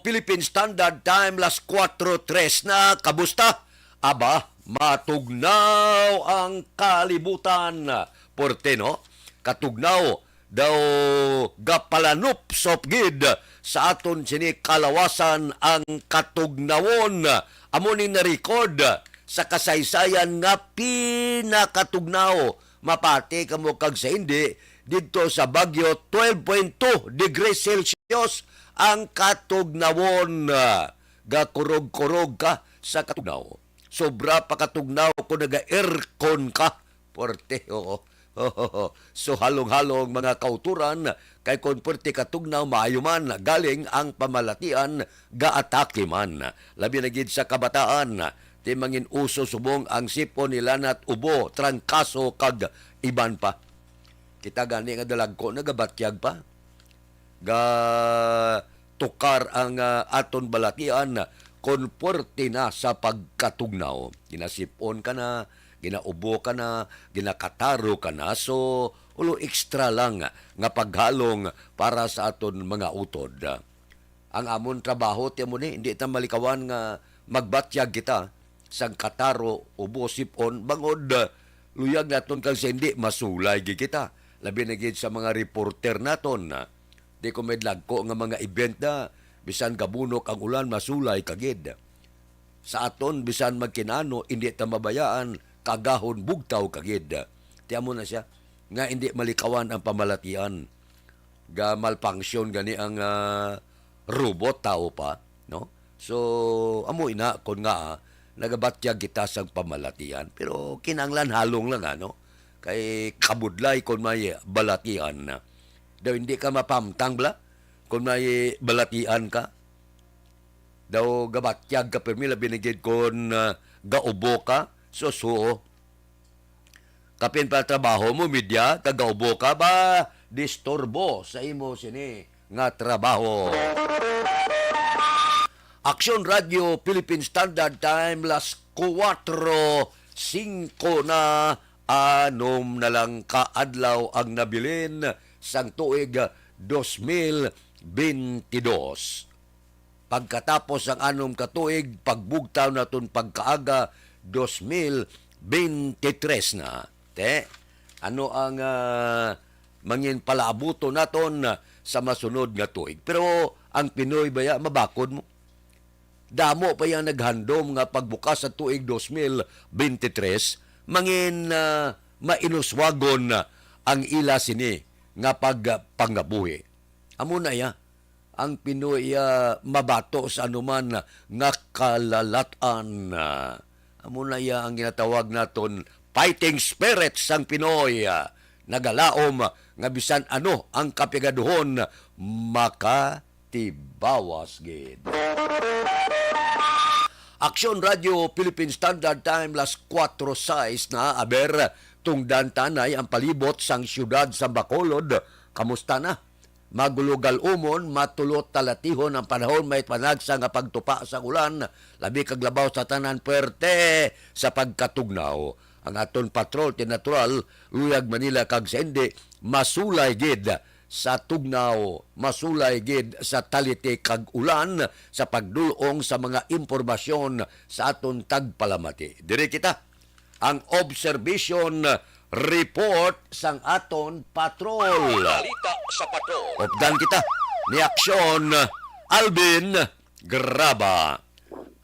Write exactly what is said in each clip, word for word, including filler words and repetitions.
Philippine Standard Time, las kuwatro tres na. Kamusta? Aba, matugnaw ang kalibutan. Porte, no? Katugnaw daw gapalanupsop gid sa aton sini kalawasan ang katugnawon. Amo ni na-record sa kasaysayan nga pinakatugnaw. Mapati kamo kag sa hindi, didto sa Baguio, twelve point two degrees Celsius ang katugnawon. Gakurog-kurog ka sa katugnaw. Sobra pa katugnaw kung naga-aircon ka. Porte, oo. So, halong-halong, mga kauturan, kay kon porte katugnaw, maayo man, galing ang pamalatian, gaatake man. Labi na gid sa kabataan, ti mangin uso subong ang sipon, nilanat, ubo, trangkaso, kag iban pa. Kita gani nga dalagko nagabatyag pa. Ga tukar ang, ah, aton balatian kon puwerte na sa pagkatugnaw. Ginasipon ka na, ginaubo ka na, ginakataro ka na. So, ulo extra lang nga paghalong para sa aton mga utod. Ang amon trabaho, ti amo ni, hindi ta malikawan nga magbatyag kita sang kataro, ubo, sipon, bangod, ah, luyag naton kang sa hindi, masulay gid kita. Labi na gid sa mga reporter naton, ah. Di ko may dagko nga mga event na, bisan gabunok ang ulan, masulay ka gid. Sa aton, bisan magkinano, hindi ta mabayaan, kagahon, bugtaw ka gid. Ti amo na siya, nga hindi malikawan ang pamalatian. Ga-malfunction gani ang, ah, robot, tao pa, no? So, amo ina, kon nga, ah, nagabatyag kita sang pamalatian, pero kinahanglan halong lang, ano? Kay kabudlay kon may balatian na. Daw hindi ka mapamtang bala kon may balatian ka. Daw gabatyag ka pirmi, labi na gid kon, ah, gaubo ka. Sus, oo. Kapin pa trabaho mo, media, kag gaubo ka ba? Disturbo sa imo sini nga trabaho. Aksyon Radio Philippine Standard Time, las kuwatro singko na, anom na lang ka adlaw ang nabilin sang tuig dos mil bentidós. Pagkatapos sang anom ka tuig, pagbugtaw naton pagkaaga, dos mil bente tres na. Te, ano ang, ah, mangin palaabuton naton sa masunod nga tuig? Pero ang Pinoy baya, mabakod mo. Damo pa yang naghandom nga pagbukas sa tuig dos mil bente tres, mangin, ah, mainuswagon ang ila sini nga pagpangabuhi. Amo na iya ang Pinoy, ah, mabato sa anuman nga kalalat-an. Amo na iya ang ginatawag naton fighting spirit sang Pinoy. Nagalaom nga bisan ano ang kapigaduhon, makatibawas gid. Aksyon Radio Philippine Standard Time, las kuwatro sais na. Aber, tungdan tanay ang palibot sang siyudad sa Bacolod. Kamusta na? Magulugal umon, matulot talatihon ang panahon, may panagsa nga pagtupa sa ulan, labi kag labaw sa tanan, puwerte sa pagkatugnaw. Ang aton patrol, ti natural, luyag Manila kag sa hindi, masulay gid sa tugnaw, masulay gid sa taliti kag ulan sa pagdul-ong sa mga impormasyon sa aton tagpalamati. Diri kita, ang observation report sang aton patrol. Balita sa patrol. Updan kita ni Aksyon Alvin Graba.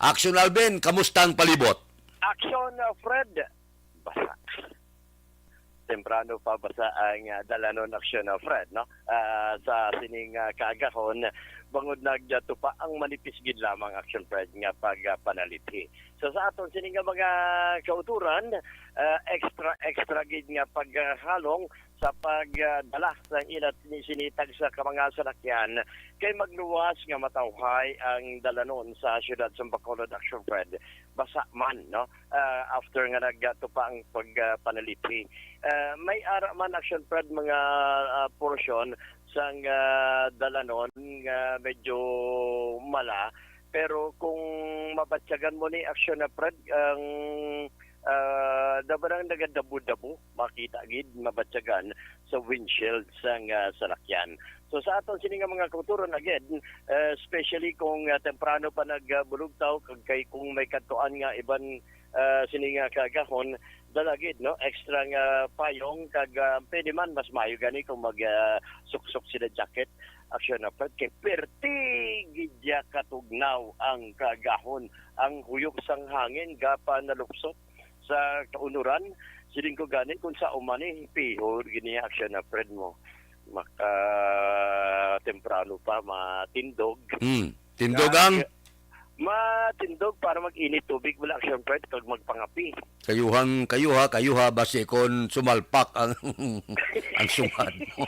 Aksyon Alvin, kamusta ang palibot? Aksyon, uh, Fred. Basa. Temprano pa basa ang, uh, dalanon, Aksyon, uh, Fred, no? Ah, sa sining, ah, kaagahon, bangod nagtupa ang manipis gid lamang, Aksyon Fred, nga pag, ah, panalithi. So, sa aton sini nga mga kauturan, ah, extra, extra gid nga paghalong sa pag, ah, dala sa ilat ni sinitag sa ka mga salakyan, kay magluwas nga matawhay ang dalanon sa siyudad sa Bacolod, Aksyon Fred. Basa man, no? Ah, after nga nagtupa ang pag, ah, panalithi. Ah, may ara man, Aksyon Fred, mga, ah, portion sang, ah, dalanon nga medyo mala. Pero kung mabatyagan mo ni, Aksyon na Fred, ang, ah, dabarang nagadabo-dabo, makita gid, mabatyagan. sa windshield sang, ah, salakyan. So, sa aton sini nga mga kautoran, again, eh, especially kung, ah, temprano pa nagbulugtaw, kag kay kung may kadtuan nga iban, ah, sini nga kaagahon, dala gid, no, extra nga payong, kag, ah, pwede man mas maayo gani kung mag, ah, suksok sila jacket, Action Alfred, kay perti gid ya katugnaw ang kaagahon, ang huyok sang hangin gapanalupsot sa kaunuran. Siling ko gani, kung sa uman ni pihol gini, Action Alfred, mo maka temprano pa matindog. Mm. Tindog ang Matindog para mag-init tubig, wala, Action Alfred, kag magpangapi. Kayuhang, kayuha, kayuha, basi kon sumalpak ang, ang sungad mo.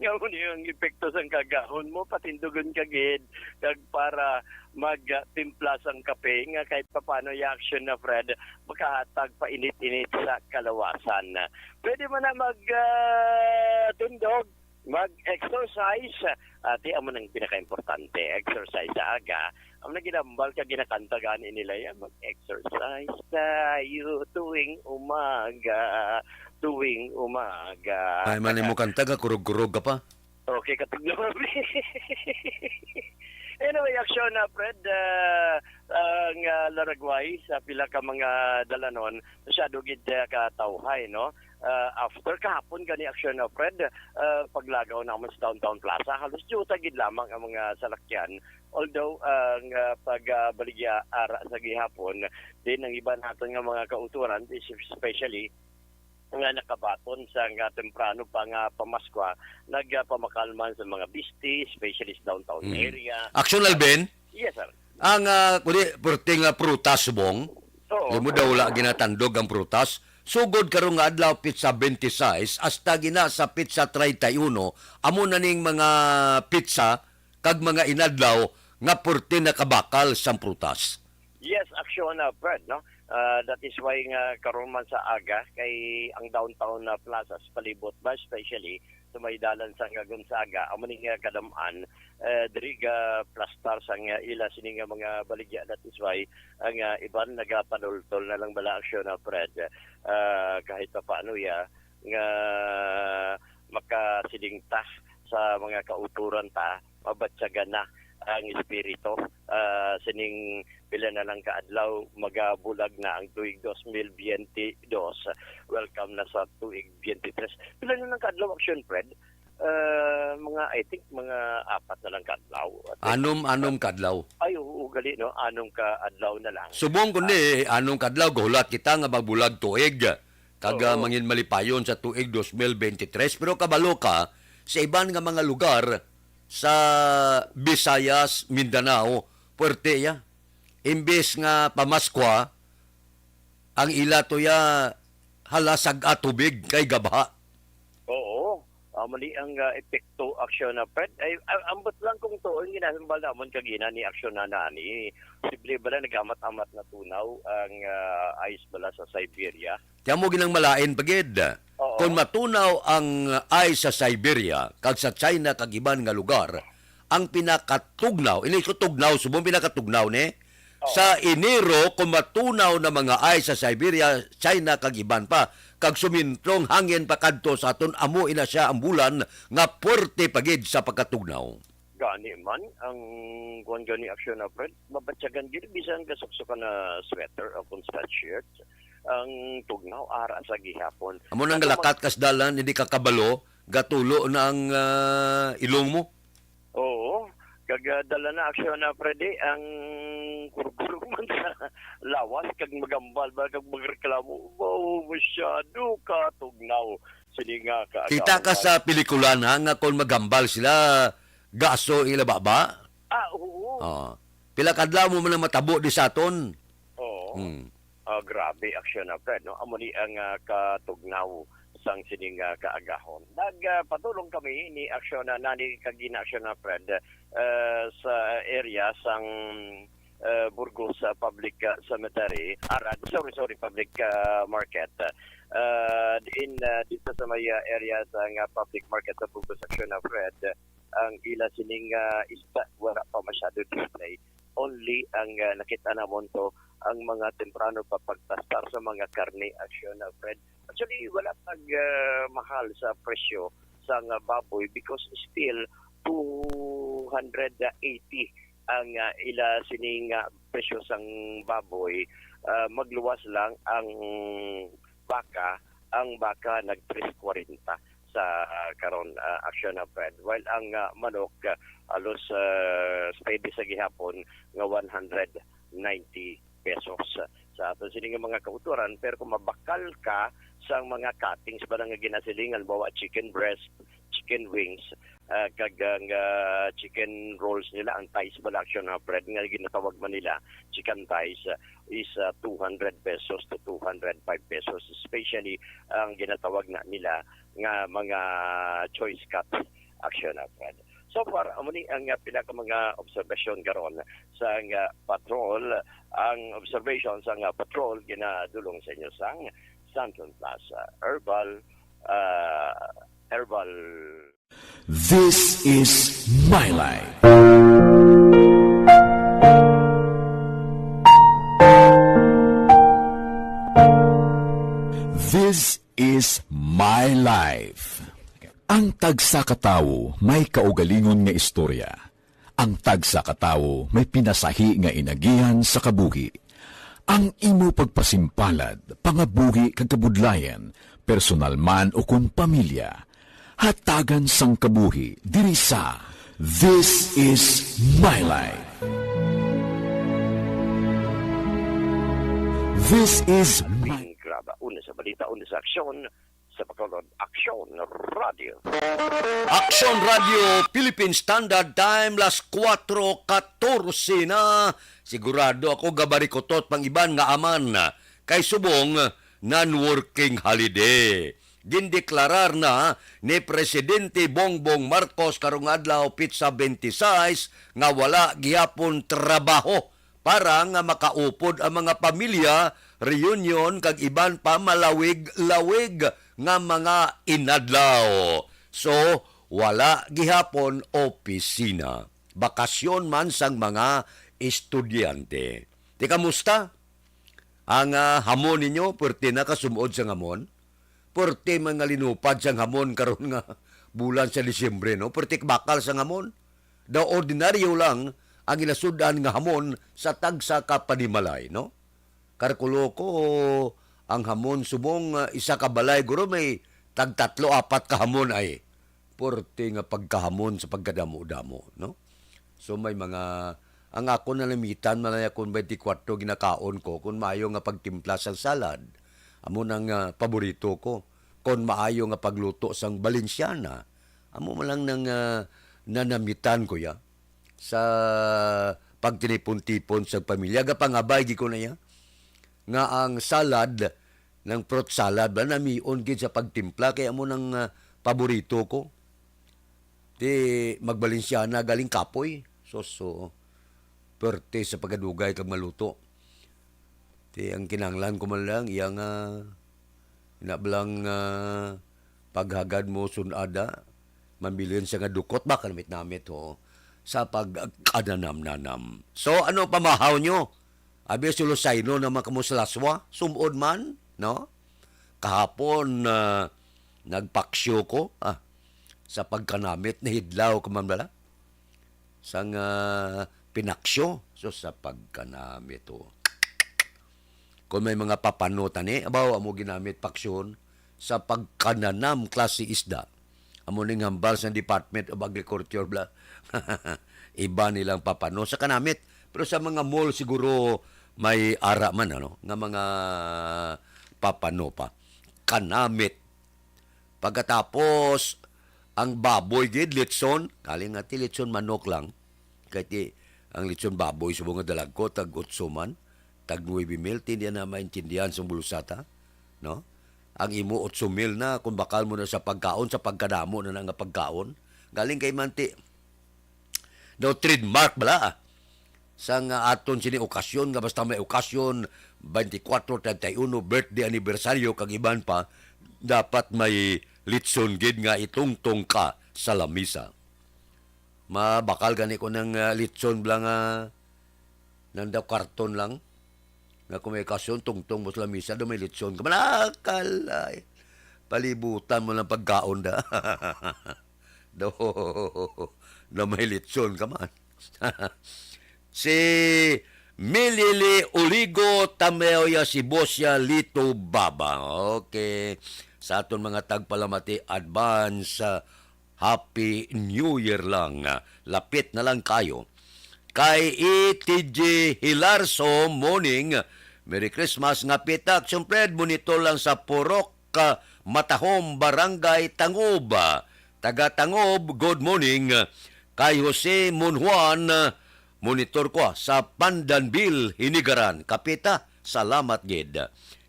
Nga mo niyo ang epekto sang kaagahon mo, patindugon ka gid, kag para magtimpla sang kape, nga kahit papaano, ya, Action Alfred, makahatag pa init-init sa kalawasan. Pwede man na mag, ah, tindog, mag-exercise. Ati, amo nang pinakaimportante, exercise sa aga. Amo na ginambal ka, ginakanta gani nila yan, "Mag-exercise tayo tuwing umaga, tuwing umaga." Ay, man mo kanta ka, kurog-kurog ka pa. Okay, katugnaw. Anyway, Action Alfred, ah, ang, ah, laragway sa pila ka mga dalanon, masyado gid, ah, katawhay, no? Ah, after kahapon gani, Action Alfred, ah, paglagaw namon sa Downtown Plaza, halos diuta gid lamang ang mga salakyan. Although ang, ah, pagbaligya ara sa gihapon, din ang iban naton nga mga kautoran, especially nga nakabaton sa nga temprano pa nga pamaskwa, nagpamakalman sa mga bisti, especially sa downtown Mm. area. Action, Alvin? Yes, sir. Ang, ah, kuni, purti nga prutas, Bong. Oo. Di mo daw wala ginatandog ang prutas. Sugod karong nga adlaw, pitsa twenty-six, hasta gina sa pitsa treinta y uno, amo na ning mga pitsa kag mga inadlaw nga purti nakabakal sang prutas. Yes, Action, ah, Fred, no? Ah, that is why nga karon man sa aga kay ang downtown na plaza sa palibot ba, especially sa may dalan sa nga Gonzaga, amo ni nga kadam-an, eh, diri ga plastar sa nga ila sini nga mga baligya. That is why ang, ah, iban nagapanultol na lang bala, Action, ah, Fred. Ah, kahit pa paano ya nga makasiling ta sa mga kauturan ta, mabatyagan na ang espiritu, ah, sining pila na lang ka adlaw, magabulag na ang tuig dos mil biyente dos. Welcome na sa tuig biyente tres. Pila na lang ka adlaw, Action, Fred? Ah, mga, I think, mga apat na lang ka adlaw. At Anom, anom ka adlaw. Ay, oo, gali, no? Anom ka adlaw na lang. Subong kundi, Ah. anom ka adlaw, gahulat kita nga magbulag tuig. Kag, ah, Oo. mangin malipayon sa tuig dos mil bente tres. Pero kabalo ka, sa iban nga mga lugar sa Visayas, Mindanao, puwerte ya. Imbes nga pamaskwa, ang ila to ya halasag at tubig kay gabha. Oo. Ah, mali ang, ah, epekto, Action, ah, Fred. Ay, ah, ambot lang kung tuon, ginahambal namon kagina ni Action na nani. Posible bala nagamat-amat na tunaw ang, ah, ice bala sa Siberia. Kaya mo ginang malain pa gid. Oo. Kung matunaw ang ice sa Siberia, kag sa China, kag iban nga lugar, ang pinakatugnaw, ini ko tugnaw, subong pinakatugnaw ni, Oo. sa Enero, kung matunaw na mga ice sa Siberia, China, kag iban pa, kag sumintrong hangin pa kadto sa aton, amo ina siya ang bulan nga puwerte pa gid sa pagkatugnaw. Gani man, ang kuwan gani, Action, ah, Fred, mabatyagan gid bisan kasuksukan na sweater o kung sweatshirt, ang tugnaw ara sa gihapon. Amo nang Ako, lakat kas dalan, hindi ka kabalo, gatulo na ang, ah, ilong mo. Oo. Kag, ah, dala na, Action, ah, Fred, eh, ang kurkurog man sa lawas, kag magambal ba, kag magreklamo, "Wow, masyado ka tugnaw." Sini nga ka Kita ka sa pelikula na nga kung magambal sila, gaso ila baba. Ah, oo. Oo. Pila kadlaw mo man ang matabo di sa aton? Oo. Hmm. Ah, grabe, Action, ah, Fred, no? Amo ni ang, ah, katugnaw sang sining, ah, kaagahon. Nag, ah, patulong kami ni Action, ah, nani kag gina Action, ah, Fred, ah, sa area sang, ah, Burgos, ah, Public, ah, Cemetery, ah, sorry, sorry, Public, ah, Market. Ah, diin, ah, dito sa may, ah, area sa nga Public Market sa Burgos, Action, ah, Fred, ang ila sining, ah, isda, wala pa masyado display. Only ang, ah, nakita namon to, ang mga temprano pa pagplastar sa mga karne, Action, ah, Fred. Actually, wala pag, ah, mahal sa presyo sang, ah, baboy because still two hundred eighty ang, ah, ila sining, ah, presyo sang baboy. Ah, magluwas lang ang baka, ang baka nag tres kwarenta sa, ah, karon, ah, Action Hub Fred. While ang, ah, manok, ah, halos, ah, steady sa gihapon nga one hundred ninety pesos sa aton sini nga mga kautoran. Pero kung mabakal ka sa mga cuttings ba nga ginasiling, halimbawa chicken breast, chicken wings, ah, kag ang, ah, chicken rolls nila, ang thighs bala, Action Hub Fred, nga ginatawag man nila chicken thighs, ah, is, ah, two hundred pesos to two hundred five pesos, especially ang ginatawag na nila nga mga choice cuts, Action Hub Fred. So far, amo ni ang, ah, pila ka mga obserbasyon karon sa, ah, patrol. Ang observation sa, ah, patrol ginadulong sa inyo sang Santon Plaza Herbal, ah, Herbal. This is My Life. This is My Life. Ang tagsa ka tawo may kaugalingon nga istorya. Ang tagsa ka tawo may pinasahi nga inagihan sa kabuhi. Ang imo pagpasimpalad, pangabuhi kag kabudlayan, personal man o kon pamilya, hatagan sang kabuhi diri sa This Is My Life. This is my Graba, una sa balita, una sa aksyon, sa Bacolod, Aksyon Radio. Aksyon Radio Philippine Standard Time, las kuwatro katorse na. Sigurado ako gabarikutot pang iban nga aman kay subong non-working holiday. Gindeklarar na ni Presidente Bongbong Marcos karong adlaw, pitsa twenty-six, nga wala gihapon trabaho para nga makaupod ang mga pamilya, reunion, kag iban pa malawig-lawig nga mga inadlaw. So, wala gihapon opisina. Bakasyon man sang mga estudyante. Ti, kamusta? Ang, ah, hamon ninyo, perti na kasumod sang hamon? Perti man nga linupad sang hamon karon nga bulan sa Disyembre, no? Perti bakal sang hamon. Daw ordinaryo lang ang ginasud-an nga hamon sa tagsa ka panimalay, no? Kalkulo ko, ang hamon subong, ah, isa ka balay, guro may tagtatlo, apat ka hamon ay. Porte nga pagkahamon sa pagkadamo-damo, no? So, may mga, ang ako nanamitan man lang kon twenty-four ginakaon ko, kon maayo nga pagtimpla sang salad, amo nang, ah, paborito ko. Kon maayo nga pagluto sang Balenciana, amo man lang nang, ah, nanamitan ko ya sa pagtinipon-tipon sa pamilya. Gapangabay gid ko na ya nga ang salad, nang fruit salad ba, namion gid sa pagtimpla, kay amo nang, ah, paborito ko. Ti, magbalensyana galing kapoy. Sus, oo. Perte sa pagkadugay kag maluto. Ti, ang kinahanglan ko man lang, iya nga, na bala nga paghagad mo sun-ada, mabilin sa nga dukot ba, kanamit-namit, ho, sa pagkananam-nanam. So, ano pamahaw nyo? Abi, Sulusayno naman kamo sa laswa, sumod man, no? Kahapon, ah, nagpaksyo ko, ah, sa pagkanamit, nahidlaw ko man bala. Sang, ah, pinaksyo, so sa pagkanamit, oh. Kung may mga papano tani, abaw, amo ginamit paksyon sa pagkananam klase isda. Amo ning hambal sa Department of Agriculture, bla. Iba nilang papano sa kanamit. Pero sa mga mall siguro may ara man, ano, nga mga papano pa. Kanamit. Pagkatapos, ang baboy gid, litson, kaling nga ti litson manok lang. Kay ti, ang litson baboy, subong nga dalagko, tag otso man, tag nuebe mil, ti, hindi na maintindihan sa bulsa ta, no? Ang imo otso mil na, kung bakal mo na sa pagkaon, sa pagkadamo na na nga pagkaon. Galing kay man ti, daw trademark bala, ah. Sang, ah, aton sini okasyon, nga basta may okasyon, twenty-four, thirty-one, birthday, anibersaryo, kag iban pa, dapat may litson gid nga itungtong ka sa lamisa. Mabakal gani ko ng, ah, litson bala nga nang daw karton lang. Nga kung may okasyon, tungtong mo sa lamisa, daw may lechon ka man. Ah, kalay. Palibutan mo lang pagkaon da. Do, na may lechon ka man. Si Milili Oligo Tameoya, si Bosya Lito Baba. Okay. Sa aton mga tagpalamati, advance, ah, Happy New Year lang. Lapit na lang kayo. Kay E T G Hilarso, morning. Merry Christmas nga pitak. Siyempre, monitor lang sa Purok, ah, Matahom, Barangay Tangob. Taga Tangob, good morning. Kay Jose Monjuan, monitor ko, ah, sa Pandanbil, Hinigaran. Kapita, salamat gid.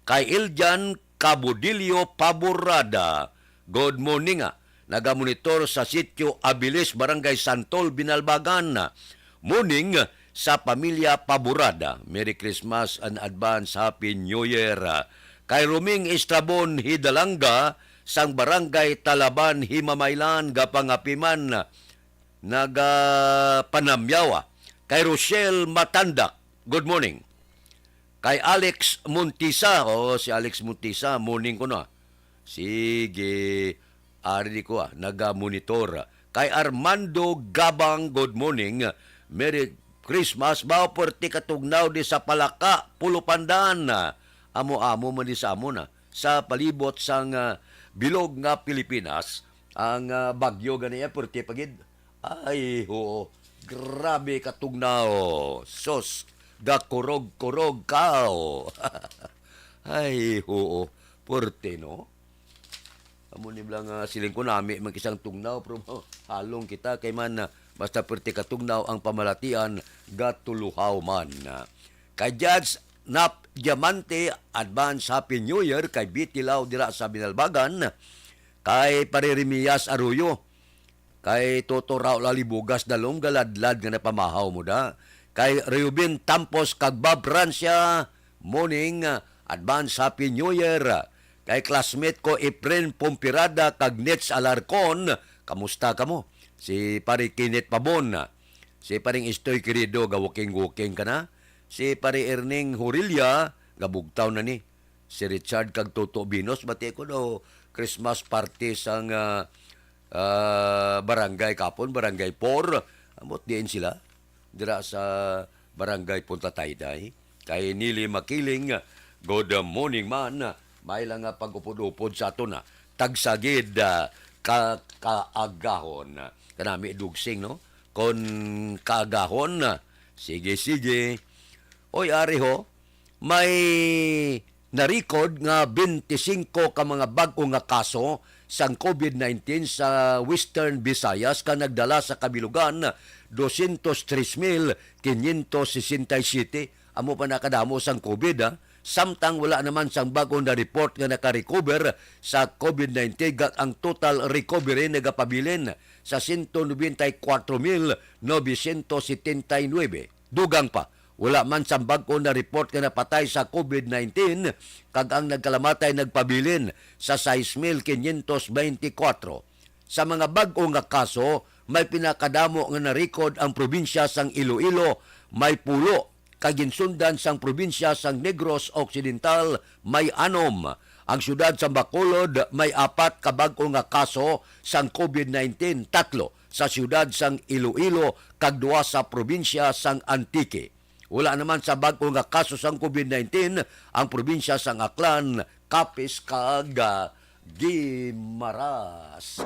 Kay Iljan Cabudillo Paborada, good morning, ah. Nagamonitor sa Sitio Abilis, Barangay Santol, Binalbagan. Morning sa pamilya Paborada. Merry Christmas and advance Happy New Year. Kay Roming Estrabon Hidalanga sang Barangay Talaban, Himamaylan, gapangapiman, nagapanamyawa. Kay Rochelle Matandak, good morning. Kay Alex Montisa, oh, si Alex Montisa, morning ko na. Sige, ari ko, ah, naga-monitor. Kay Armando Gabang, good morning. Merry Christmas. Ba, perti katugnaw di sa Palaka, Pulupandan. Amo-amo man di sa amon, ah. Sa palibot sang, ah, bilog nga Pilipinas, ang, ah, bagyo gani, eh, perti pa gid. Ay, oo. Grabe katugnaw. Sus, gakurog-kurog ka, oh. Ay, oo. Puwerte, no? Amo ni bala nga siling ko, nami man kisang tugnaw, pero halong kita kay man, ah, basta puwerte katugnaw ang pamalatian, gatuluhaw man. Kay Judge Nap Diamante, advance Happy New Year kay Betty Lau dira sa Binalbagan, kay Pare Remillas Arroyo, kay Toto Raul Alibugas Dalong, galadlad nga napamahaw mo da. Kay Reuben Tampos kag Bob Francia, morning, advance Happy New Year. Kay classmate ko Efren Pompirada kag Nets Alarcon, kamusta kamo? Si Pare Kenneth Pabon, si Paring Istoy Querido, ga-walking-walking ka na? Si Pare Erning Horilia, gabugtaw na ni. Si Richard kag Toto Binos, bati ko daw Christmas party sang, ah, ah, barangay kapon, Barangay Four. Amot diin sila? Dira sa Barangay Punta Taytay. Kay Nili Makiling, good morning man. May lang nga pag-upod-upod sa aton, ah. Tagsagid, ah, ka, kaagahon. Kanami dugsing, no? Kon kaagahon, ah. Sige, sige. Oy, ari ho, may na-record nga twenty-five ka mga bag-o nga kaso sang COVID nineteen sa Western Visayas, kag nagdala sa kabilugan dosyentos tres mil quinientos sesenta y siete. Amo pa nakadamo sang COVID, ha? Samtang wala naman sang bag-o na report nga naka-recover sa COVID nineteen, kag ang total recovery nagapabilin sa sento nobenta y kuwatro mil nobesyentos setenta y nuebe. Dugang pa, wala man sang bag-o na report nga napatay sa COVID nineteen, kag ang nagkalamatay nagpabilin sa sais mil quinientos beintikwatro. Sa mga bag-o nga kaso, may pinakadamo nga na-record ang probinsya sang Iloilo, may pulo, kag ginsundan sang probinsya sang Negros Occidental, may anom. Ang siyudad sang Bacolod may apat ka bag-o nga kaso sang COVID nineteen, tatlo sa siyudad sang Iloilo kag duha sa probinsya sang Antique. Wala naman sa bag-o nga kaso sang COVID nineteen ang probinsya sang Aklan, Capiz kag, ah, Guimaras.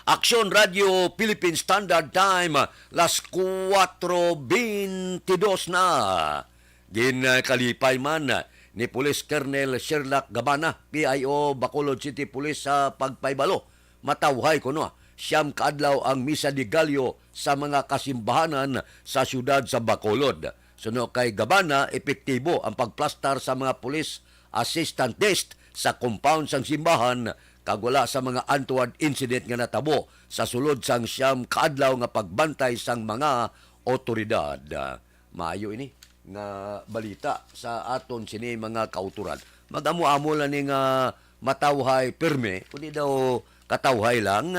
Aksyon Radio Philippine Standard Time, las kuwatro beintidos na. Ginkalipay man ni Police Colonel Sherlock Gabana, P I O, Bacolod City Police, sa pagpahibalo. Matawhay kuno, siyam ka adlaw ang Misa de Gallo sa mga kasimbahanan sa siyudad sa Bacolod. Suno kay Gabana, epektibo ang pagplastar sa mga police assistant desk sa compound sang simbahan, kag wala sa mga untoward incident nga natabo sa sulod sang siyam ka adlaw nga pagbantay sang mga awtoridad. Maayo ini nga balita sa aton sini mga kautoran. Mag-amo-amo lang ni nga matawhay pirme, kundi daw katawhay lang,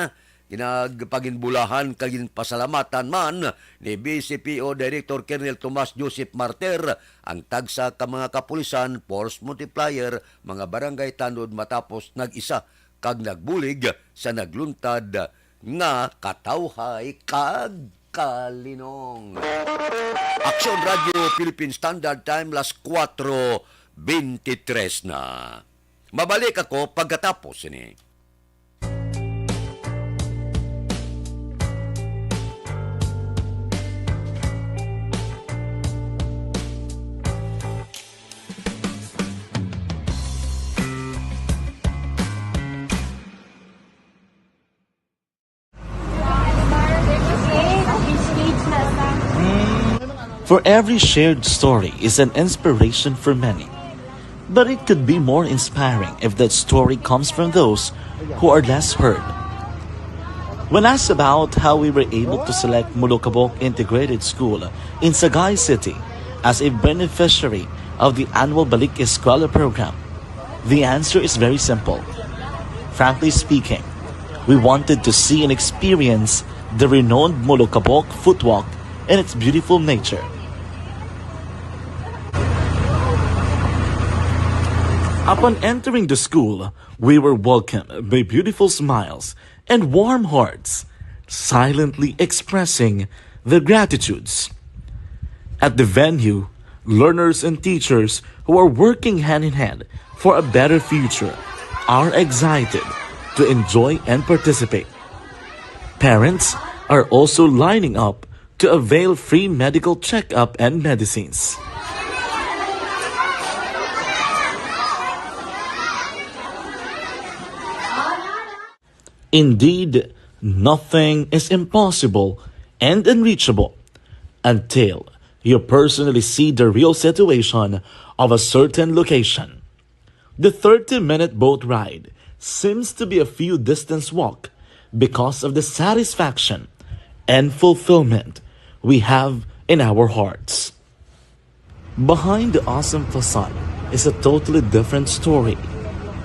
Ginpaginbulahan kag ginpasalamatan man ni V C P O Director Colonel Tomas Joseph Martir ang tagsa ka mga kapulisan, force multiplier, mga barangay tanod matapos nag-isa kag nagbulig sa nagluntad nga katawhay kag kalinong. Aksyon Radio Philippine Standard Time, las kuwatro beintitres na. Mabalik ako pagkatapos sini. For every shared story is an inspiration for many. But it could be more inspiring if that story comes from those who are less heard. When asked about how we were able to select Molokabok Integrated School in Sagay City as a beneficiary of the annual Balik Eskwela program, the answer is very simple. Frankly speaking, we wanted to see and experience the renowned Molokabok footwalk and its beautiful nature. Upon entering the school, we were welcomed by beautiful smiles and warm hearts, silently expressing their gratitudes. At the venue, learners and teachers who are working hand in hand for a better future are excited to enjoy and participate. Parents are also lining up to avail free medical checkup and medicines. Indeed, nothing is impossible and unreachable until you personally see the real situation of a certain location. The thirty-minute boat ride seems to be a few distance walk because of the satisfaction and fulfillment we have in our hearts. Behind the awesome facade is a totally different story.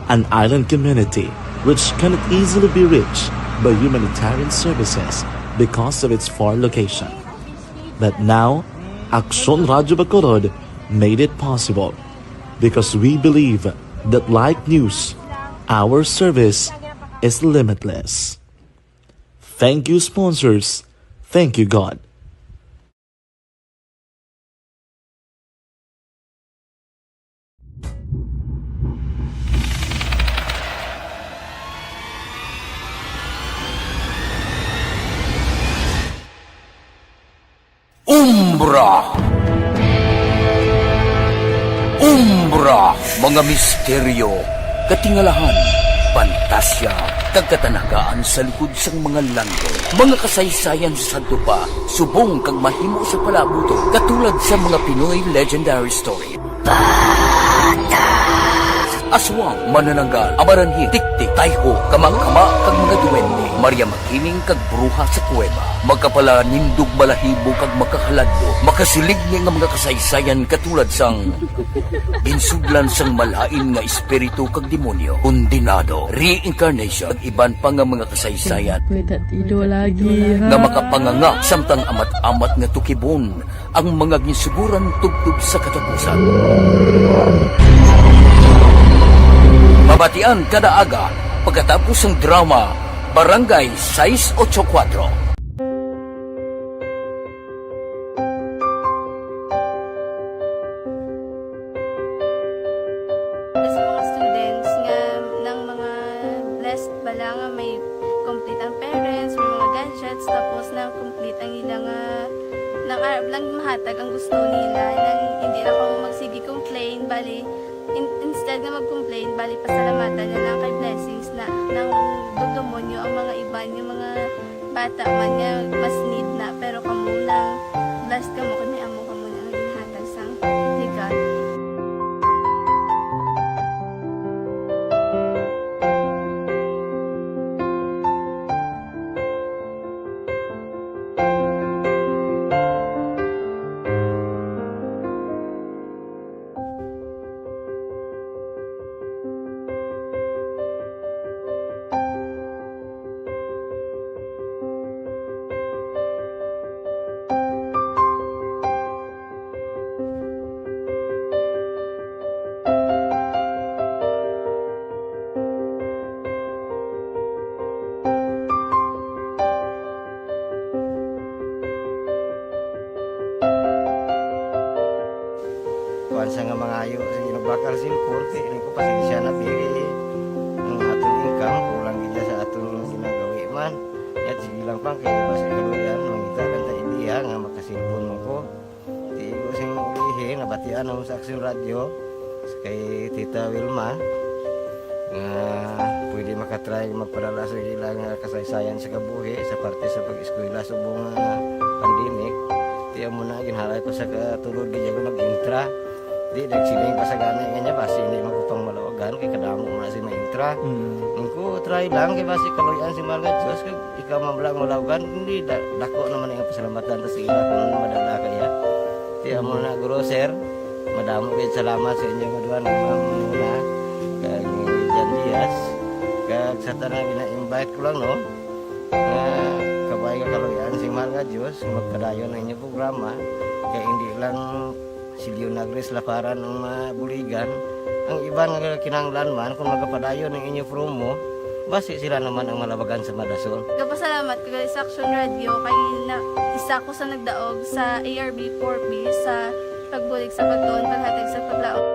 An island community which cannot easily be reached by humanitarian services because of its far location. But now, Aksyon Radyo Bacolod made it possible because we believe that, like news, our service is limitless. Thank you, sponsors. Thank you, God. Umbra. Umbra, mga misteryo, katingalahan, pantasya, kag katanagaan sa likod sang mga langit. Mga kasaysayan sa sadto pa, subong kag mahimo sa palabuton, katulad sa mga Pinoy legendary story. Aswang, manananggal, amaranhig, tiktik, tayho, kamangkama, kag mga duwende. Maria Makiling kag bruha sa kuweba. Makapalanindog balahibo kag makahaladlok. Makasiligni nga mga kasaysayan katulad sang ginsudlan sang malain nga espiritu kag demonyo, kondenado, reincarnation, kag iban pa nga mga kasaysayan May tatido lagi, nga ha? makapanganga samtang amat-amat nga tukibon ang mga ginsuguran tubtob sa katapusan. Mabatian kada aga pagkatapos sang drama Barangay sais ocho kuwatro. Sa mga students nga nang mga blessed bala nga may complete ang parents, may mga gadgets, tapos na complete ang ila nga nang arab lang mahatag ang gusto nila, nang hindi na kamo magsige complain, bali, in-, instead nga mag-complain, bali, pasalamatan na lang kay blessings na nang dumdumo nyo ang mga iban nga mga bata man nga mas need na, pero kamo nang blessed kamo kay may amo kamo na nga ginhatag sang ni God. Sa nga mangayo sa inyong bakal cellphone, kay ini ko pasensya na, pili ang aton income, kulang gid sa aton ginagawi man. Yat sige lang pang kay basi kaluyan, mangita lang ta idea nga makasilpon mo ko. Di ko sing ulihi, nabatian ako sa Action Radio, kay Tita Wilma, nga pwede makatry magpadala sa ilang kasaysayan sa kabuhi sa parte sa pag-eskwela subong nga pandemic. Ti amo na, ginhalay ko sa katulod, di ako nag-intra. Di, nagsiling pa sa gani nga niya, basi hindi man ko pang malawagan, kay kadamo man si maintra. Mm. Ang ko, try lang, kay basi kaluyan si Mahal nga Diyos, kag ikaw man lang malawagan, hindi, da-, dako naman ang pasalamatan ta sa ila kung ano madala kaya. Ti amo na, guro, sir, madamo kayo salamat sa inyong duha ni Ma'am Muna, kag ni Jan Diaz, kag sa tanan gina-invite ko lang, no? Nga kabay nga kaluyan si Mahal nga Diyos, magpadayon ang inyong programa, kay hindi lang si Leonagres Laparan ang mabuligan. Ang iban nga kinahanglan man, kung magapadayon ang inyo promo, basi sila naman ang malabagan sa madason. Gapasalamat ko sa Action Radio kay na, isa ko sa nagdaog sa A R B four B sa pagbulig sa pagtuon, paghatag sa paglaom.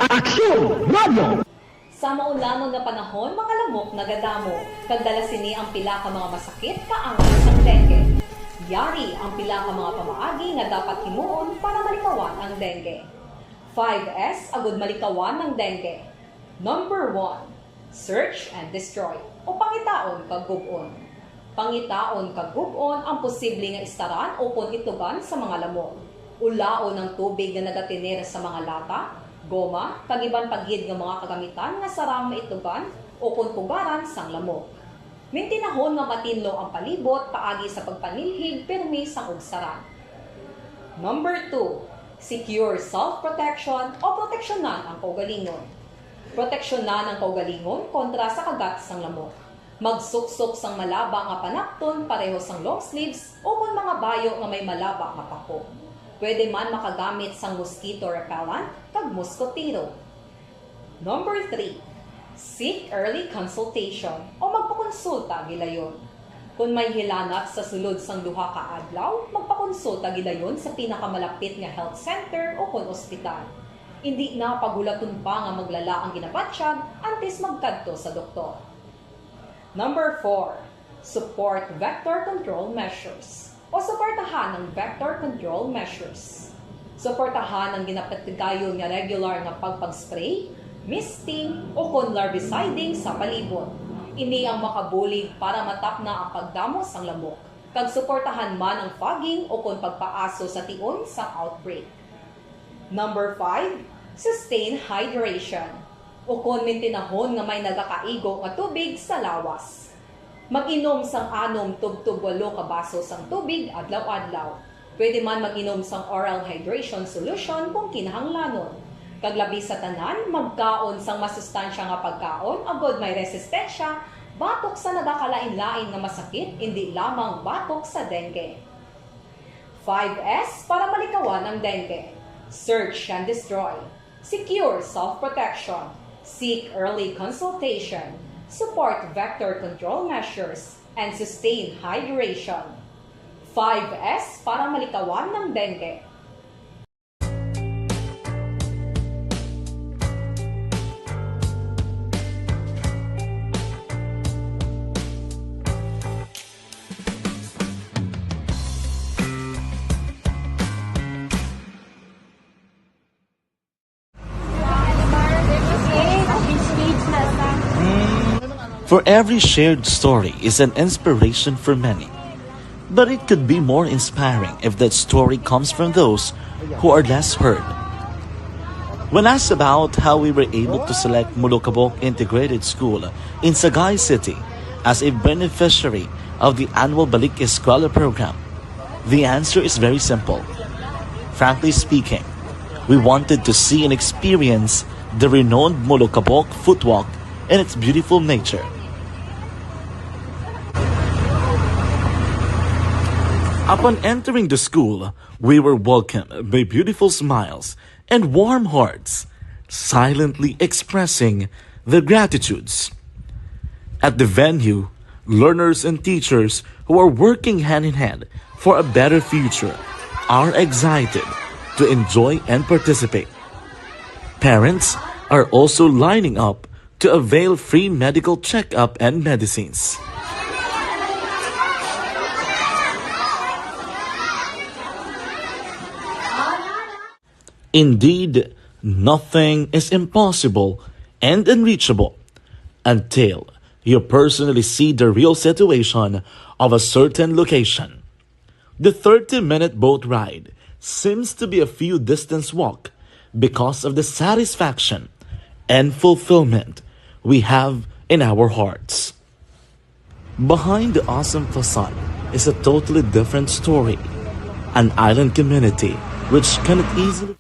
Aksyon Radio! Sa maulanon nga panahon, mga lamok nagadamo, kag dala sini ang pila ka mga masakit kaangay sang dengue. Yari ang pila ka mga pamaagi nga dapat himuon para malikawan ang dengue. Five S agud malikawan ang dengue. Number one, search and destroy, o pangitaon kag gub-on. Pangitaon kag gub-on ang posible nga istaran ukon itugan sa mga lamok. Ulaon ang tubig nga nagatener sa mga lata, goma, kag iban pa gid nga mga kagamitan nga sarang maitugan ukon pugaran sang lamok. Mintinahon nga matinlo ang palibot paagi sa pagpanilhig pirmi sang ugsaran. Number two, secure self-protection o proteksyonan ang kaugalingon. Proteksyonan ang kaugalingon kontra sa kagat sang lamok. Magsuksok sang malaba nga panapton pareho sang long sleeves ukon mga bayo nga may malaba nga pako. Pwede man makagamit sang mosquito repellent kag moskotero. Number three, seek early consultation o magpakonsulta gilayon. Kon may hilanat sa sulod sang duha ka adlaw, magpakonsulta gilayon sa pinakamalapit nga health center ukon ospital. Indi na paghulaton pa nga maglala ang ginabatyag antes magkadto sa doktor. Number four, support vector control measures o suportahan ang vector control measures. Suportahan ang ginapatigayon nga regular nga pagpag-spray, misting, ukon larviciding sa palibot. Ini ang makabulig para matapna ang pagdamo sang lamok, kag suportahan man ang fogging ukon pagpaaso sa tion sang outbreak. Number five, sustain hydration, ukon mintinahon nga may nagakaigo nga tubig sa lawas. Mag-inom sang anom tubtob walo ka baso sang tubig adlaw-adlaw. Pwede man mag-inom sang oral hydration solution kung kinahanglanon. Kag labi sa tanan, magkaon sang masustansya nga pagkaon agod may resistensya batok sa nagakalain-lain nga masakit, indi lamang batok sa dengue. Five S para malikawan ang dengue. Search and destroy. Secure self-protection. Seek early consultation. Support vector control measures. And sustain hydration. Five S para malikawan ang dengue. For every shared story is an inspiration for many. But it could be more inspiring if that story comes from those who are less heard. When asked about how we were able to select Molokabok Integrated School in Sagay City as a beneficiary of the annual Balik Eskwela program, the answer is very simple. Frankly speaking, we wanted to see and experience the renowned Molokabok footwalk and its beautiful nature. Upon entering the school, we were welcomed by beautiful smiles and warm hearts. silently expressing their gratitudes. At the venue, learners and teachers who are working hand in hand for a better future are excited to enjoy and participate. Parents are also lining up to avail free medical checkup and medicines. Indeed, nothing is impossible and unreachable until you personally see the real situation of a certain location. The thirty-minute boat ride seems to be a few distance walk because of the satisfaction and fulfillment we have in our hearts. Behind the awesome facade is a totally different story. An island community which cannot easily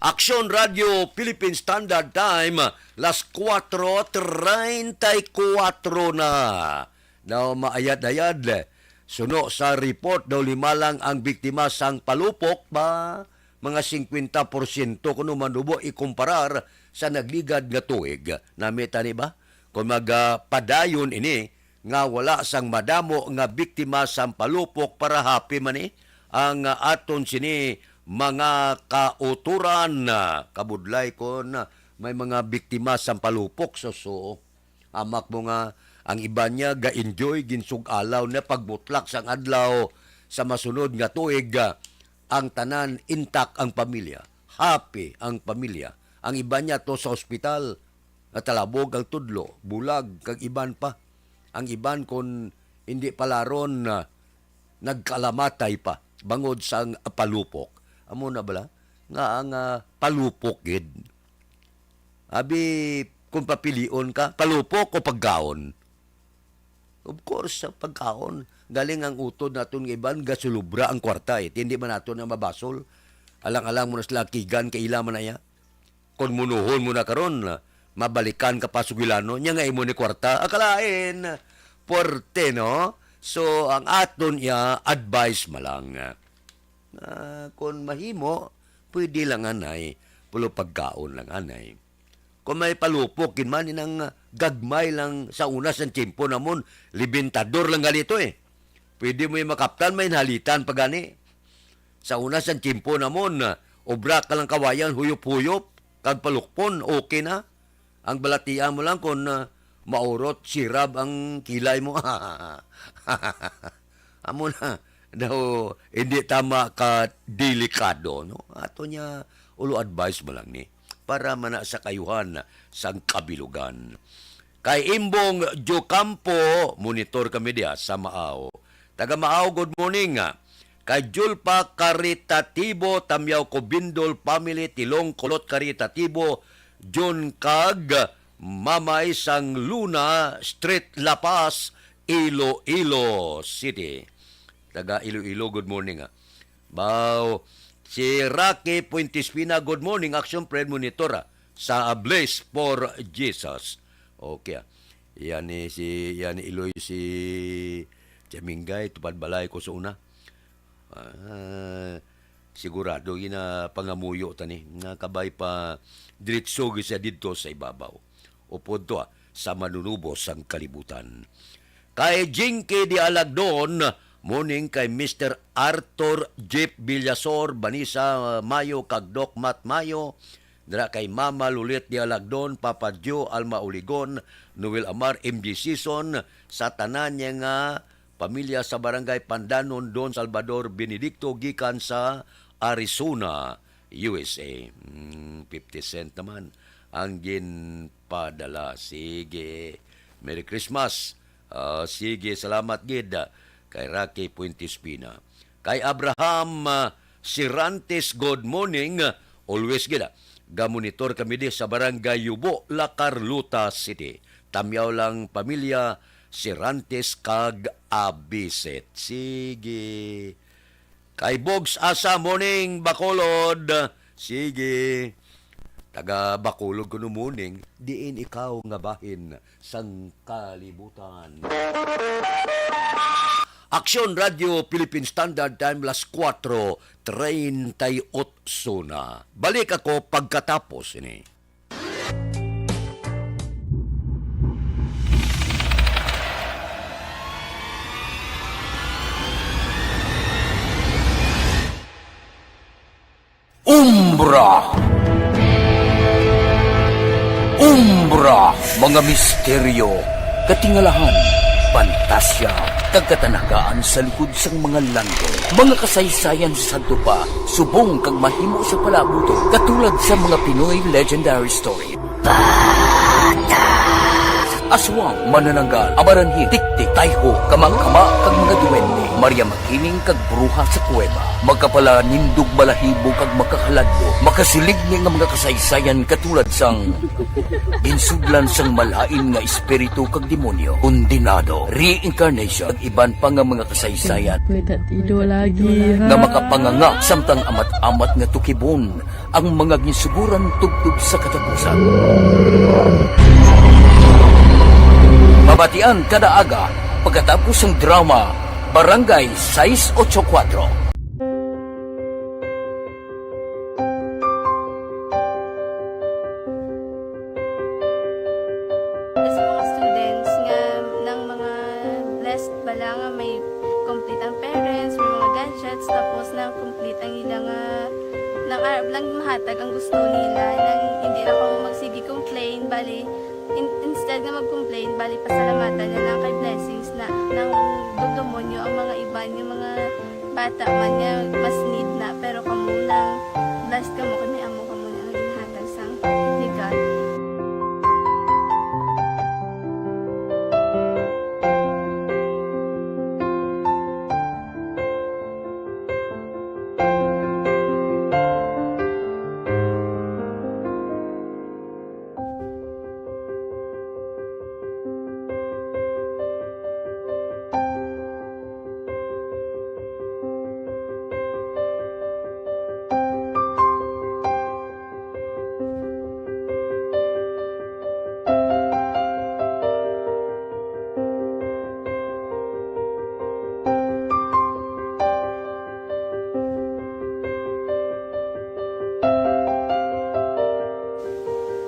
Aksyon Radio Philippine Standard Time, las kuwatro treinta y kuwatro na. Daw maayad-ayad, suno sa report, daw lima lang ang biktima sang palupok ba, mga singkwenta porsyento kuno manubo ikumparar sa nagligad nga tuig. Namita ni ba? Kung magpadayon ini, nga wala sang madamo nga biktima sang palupok para happy man ni ang aton sini mga kauturan. Kabudlay kon may mga biktima sang palupok, suso. Amak mo nga ang iban niya ga-enjoy, ginsug-alaw na pagbutlak sang adlaw sa masunod nga tuig, ang tanan intact ang pamilya, happy ang pamilya. Ang iban niya to sa ospital, natalabog ang tudlo, bulag, kag iban pa. Ang iban kon hindi palaron, ah, nagkalamatay pa bangod sang palupok. Amo na bala nga ang, ah, palupok gid. Abi, kung papilion ka, palupok o pagkaon? Of course, sa pagkaon. Galing ang utod naton nga iban, gasulubra ang kwarta eh. Hindi man nato na mabasol. Alang-alang mo na sila kigan, kaila man na iya. Kon munuhon mo na karon, mabalikan ka pa sugilano, nya nga imo ni kwarta, akalain. Puwerte, no? So, ang aton iya advice malang. Ah, kon mahimo, pwede lang anay, pulo pagkaon lang anay. Kon may palupok gid man, inang gagmay lang sa una sang tiyempo namon, libintador lang gali to eh. Pwede mo yung makaptan, may nahalitan pa gani. Sa una sang tiyempo namon, obra ka lang kawayan, huyop-huyop, kag palukpon, okay na. Ang balatian mo lang kung, ah, maurot, sirab ang kilay mo. Amo na daw, hindi tama ka delikado, no? Ato niya, ulo advice mo lang ni, para mana sa kayuhan sang kabilugan. Kay Imbong Jocampo, monitor kami diha sa Maaw. Taga Maaw, good morning. Kay Julpa Caritatibo, Tamyaw Cobindol family, Tilong Kulot Caritatibo, John kag Mamay sang Luna Street, La Paz, Iloilo City. Taga Iloilo, good morning, ah. Baw, si Rocky Puentespina, good morning, Action Friend Monitor, ah, sa Blaze for Jesus. Okay, ah. Yan ni si, yan ni Iloy si Chamingay, tupad balay ko sa una. Ah, sigurado gina pangamuyo ta ni, nga kabay pa diretso gid siya didto sa ibabaw. Upod to, ah, sa manunubo sang kalibutan. Kay Jinky de Alagdon, morning kay Mister Arthur Jeep Villasor, Vanessa Mayo, kag Doc Matt Mayo, dira kay Mama Lulit de Alagdon, Papa Joe, Alma Uligon, Noel Amar, M J Season, sa tanan niya nga pamilya sa Barangay Pandanon, Don Salvador Benedicto, gikan sa Arizona, U S A. Mm, fifty cent naman ang ginpadala. Sige. Merry Christmas. Ah, sige, salamat gid, ah, kay Rocky Fuentes Pina. Kay Abraham, ah, Sirantes, good morning. Always gid, ah. Gamonitor kami di sa Barangay Yubo, La Carlota City. Tamyaw lang pamilya, Sirantes kag Abiset. Sige. Kay Bogs Asa, morning, Bacolod. Sige. Taga Bacolod kuno morning, diin ikaw nga bahin sang kalibutan. Aksyon Radio Philippine Standard Time, las kuwatro treinta y ocho na. Balik ako pagkatapos ini. Umbra. Umbra, mga misteryo, katingalahan, pantasya, kag katanagaan sa likod sang mga landong. Mga kasaysayan sa sadto pa, subong kag mahimo sa palaabuton, katulad sa mga Pinoy legendary story. Aswang, manananggal, amaranhil, tiktik, tayho, kamangkama, kag mga duwende, Maria Makiling, kag bruha sa kuweba, makapalanindog balahibo kag makahaladlok, makasiligni nga mga kasaysayan katulad sang ginsudlan sang malain nga espiritu kag demonyo, kondenado, reincarnation, kag iban pa nga mga kasaysayan May tatido lagi, ha? nga makapanganga samtang amat-amat nga tukibon ang mga ginsuguran tubtob sa katapusan. Mabatian kada aga pagkatapos sang drama Barangay sais ocho kuwatro. Sa mga students nga, ng mga blessed bala nga may complete ang parents, may mga gadgets, tapos na complete ang ila nga, nang arab lang mahatag ang gusto nila, nang hindi na kamo magsige complain, bali, in-, instead nga mag-complain, bali, pasalamatan na lang kay blessings na, nang dugdumon nyo ang mga iban, yung mga bata man nga mas need na, pero kamo nang blessed kamo kay may amo kamo na nga ginhatag sang ni God.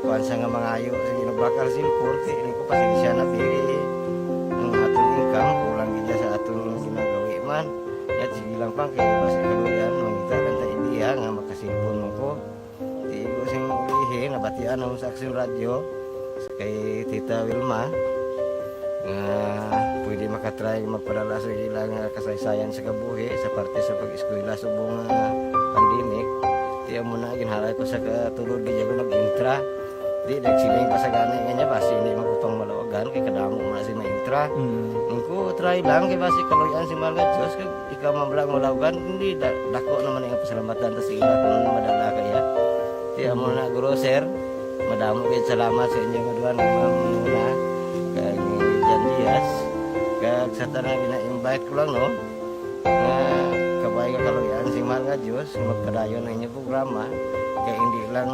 Kuwan sa nga mangayo, sige, nagbakal cellphone, kay ini ko pasensya na, pili ang aton income, kulang gid sa aton ginagawi man. Yat, sige lang pang, kay basi kaluyan, mangita lang ta idea nga makasilpon mo ko. Di ko sing ilihi, nabatian ako sa Action Radio, sa kay Tita Wilma, nga pwede makatry magpadala sa ilang, ah, kasaysayan sa kabuhi sa parte sa pag-eskwela subong nga pandemic. Di amo na, ginhalay ko sa katulod, di ako nag-intra. Di, nagsiling pa sa gani nga niya, basi hindi man ko pang malawagan, kay kadamo man si ma-intra. Mm. Ang ko, try lang, kay basi kaluyan si Mahal nga Diyos, kag ikaw man lang malawagan, hindi, da-, dako naman ang pasalamatan ta sa ila kung ano madala kaya. Di, amo na, guro, sir, madamo kayo salamat sa inyo nga duha, ni Ma'am Muna, kag ni Jan Diaz, kag sa tanan gina-invite ko lang, no? Nga kabay nga kaluyan si Mahal nga Diyos, magpadayon ang inyong programa, kay hindi lang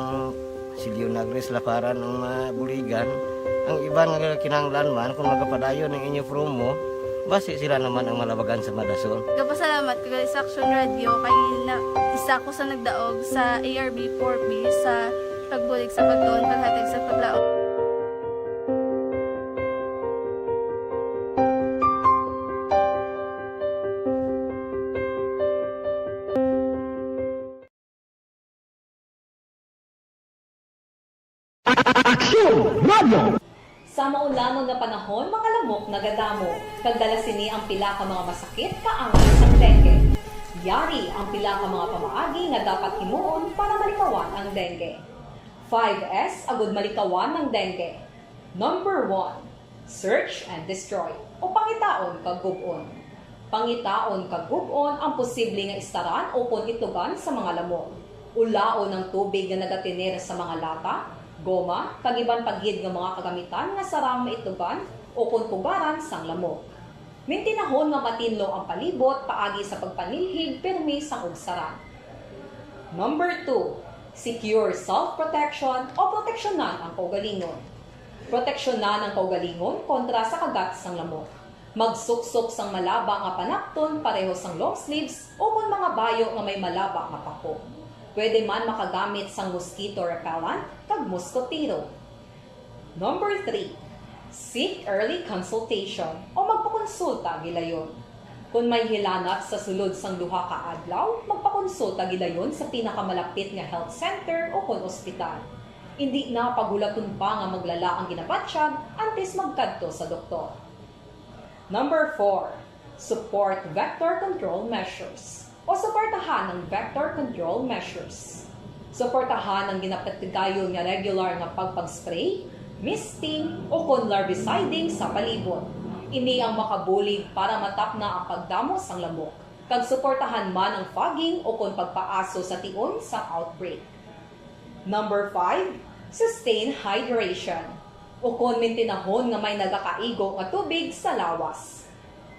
si Leonagris Laparan ang mabuligan, ang iban nga kinahanglan man, kung magapadayon ang inyo promo, basi sila naman ang malabagan sa madason. Gapasalamat ko gali sa Action Radio kay na, isa ko sa nagdaog sa A R B four B sa pagbulig sa pagtuon, paghatag sa paglaom. Aksyon Radio. Sa maulanon nga panahon, mga lamok nagadamo, kag dala sini ang pila ka mga masakit kaangay sang dengue. Yari ang pila ka mga pamaagi nga dapat himuon para malikawan ang dengue. Five S agud malikawan ang dengue. Number one, search and destroy, o pangitaon kag gub-on. Pangitaon kag gub-on ang posible nga istaran ukon itlugan sa mga lamok. Ulaon ang tubig nga nagatener sa mga lata, goma, kag iban pa gid nga mga kagamitan nga sarang maitlugan ukon pugaran sang lamok. Mintinahon nga matinlo ang palibot paagi sa pagpanilhig pirmi sang ubsaran. Number two, secure self-protection o proteksyonan ang kaugalingon. Proteksyonan ang kaugalingon kontra sa kagat sang lamok. Magsuksok sang malaba nga panapton pareho sang long sleeves ukon mga bayo nga may malaba nga pako. Pwede man makagamit sang mosquito repellent kag moskotero. Number three, seek early consultation o magpakonsulta gilayon. Kon may hilanat sa sulod sang duha ka adlaw, magpakonsulta gilayon sa pinakamalapit nga health center o kon ospital. Indi na paghulaton pa nga maglala ang ginabatyag antes magkadto sa doktor. Number four, support vector control measures o suportahan ang vector control measures. Suportahan ang ginapatigayon nga regular nga pagpag-spray, misting, o kon larviciding sa palibot. Ini ang makabulig para matapna ang pagdamo sang lamok, kag suportahan man ang fogging o kon pagpaaso sa tion sang outbreak. Number five, sustain hydration, o kon mintinahon nga may nagakaigo nga tubig sa lawas.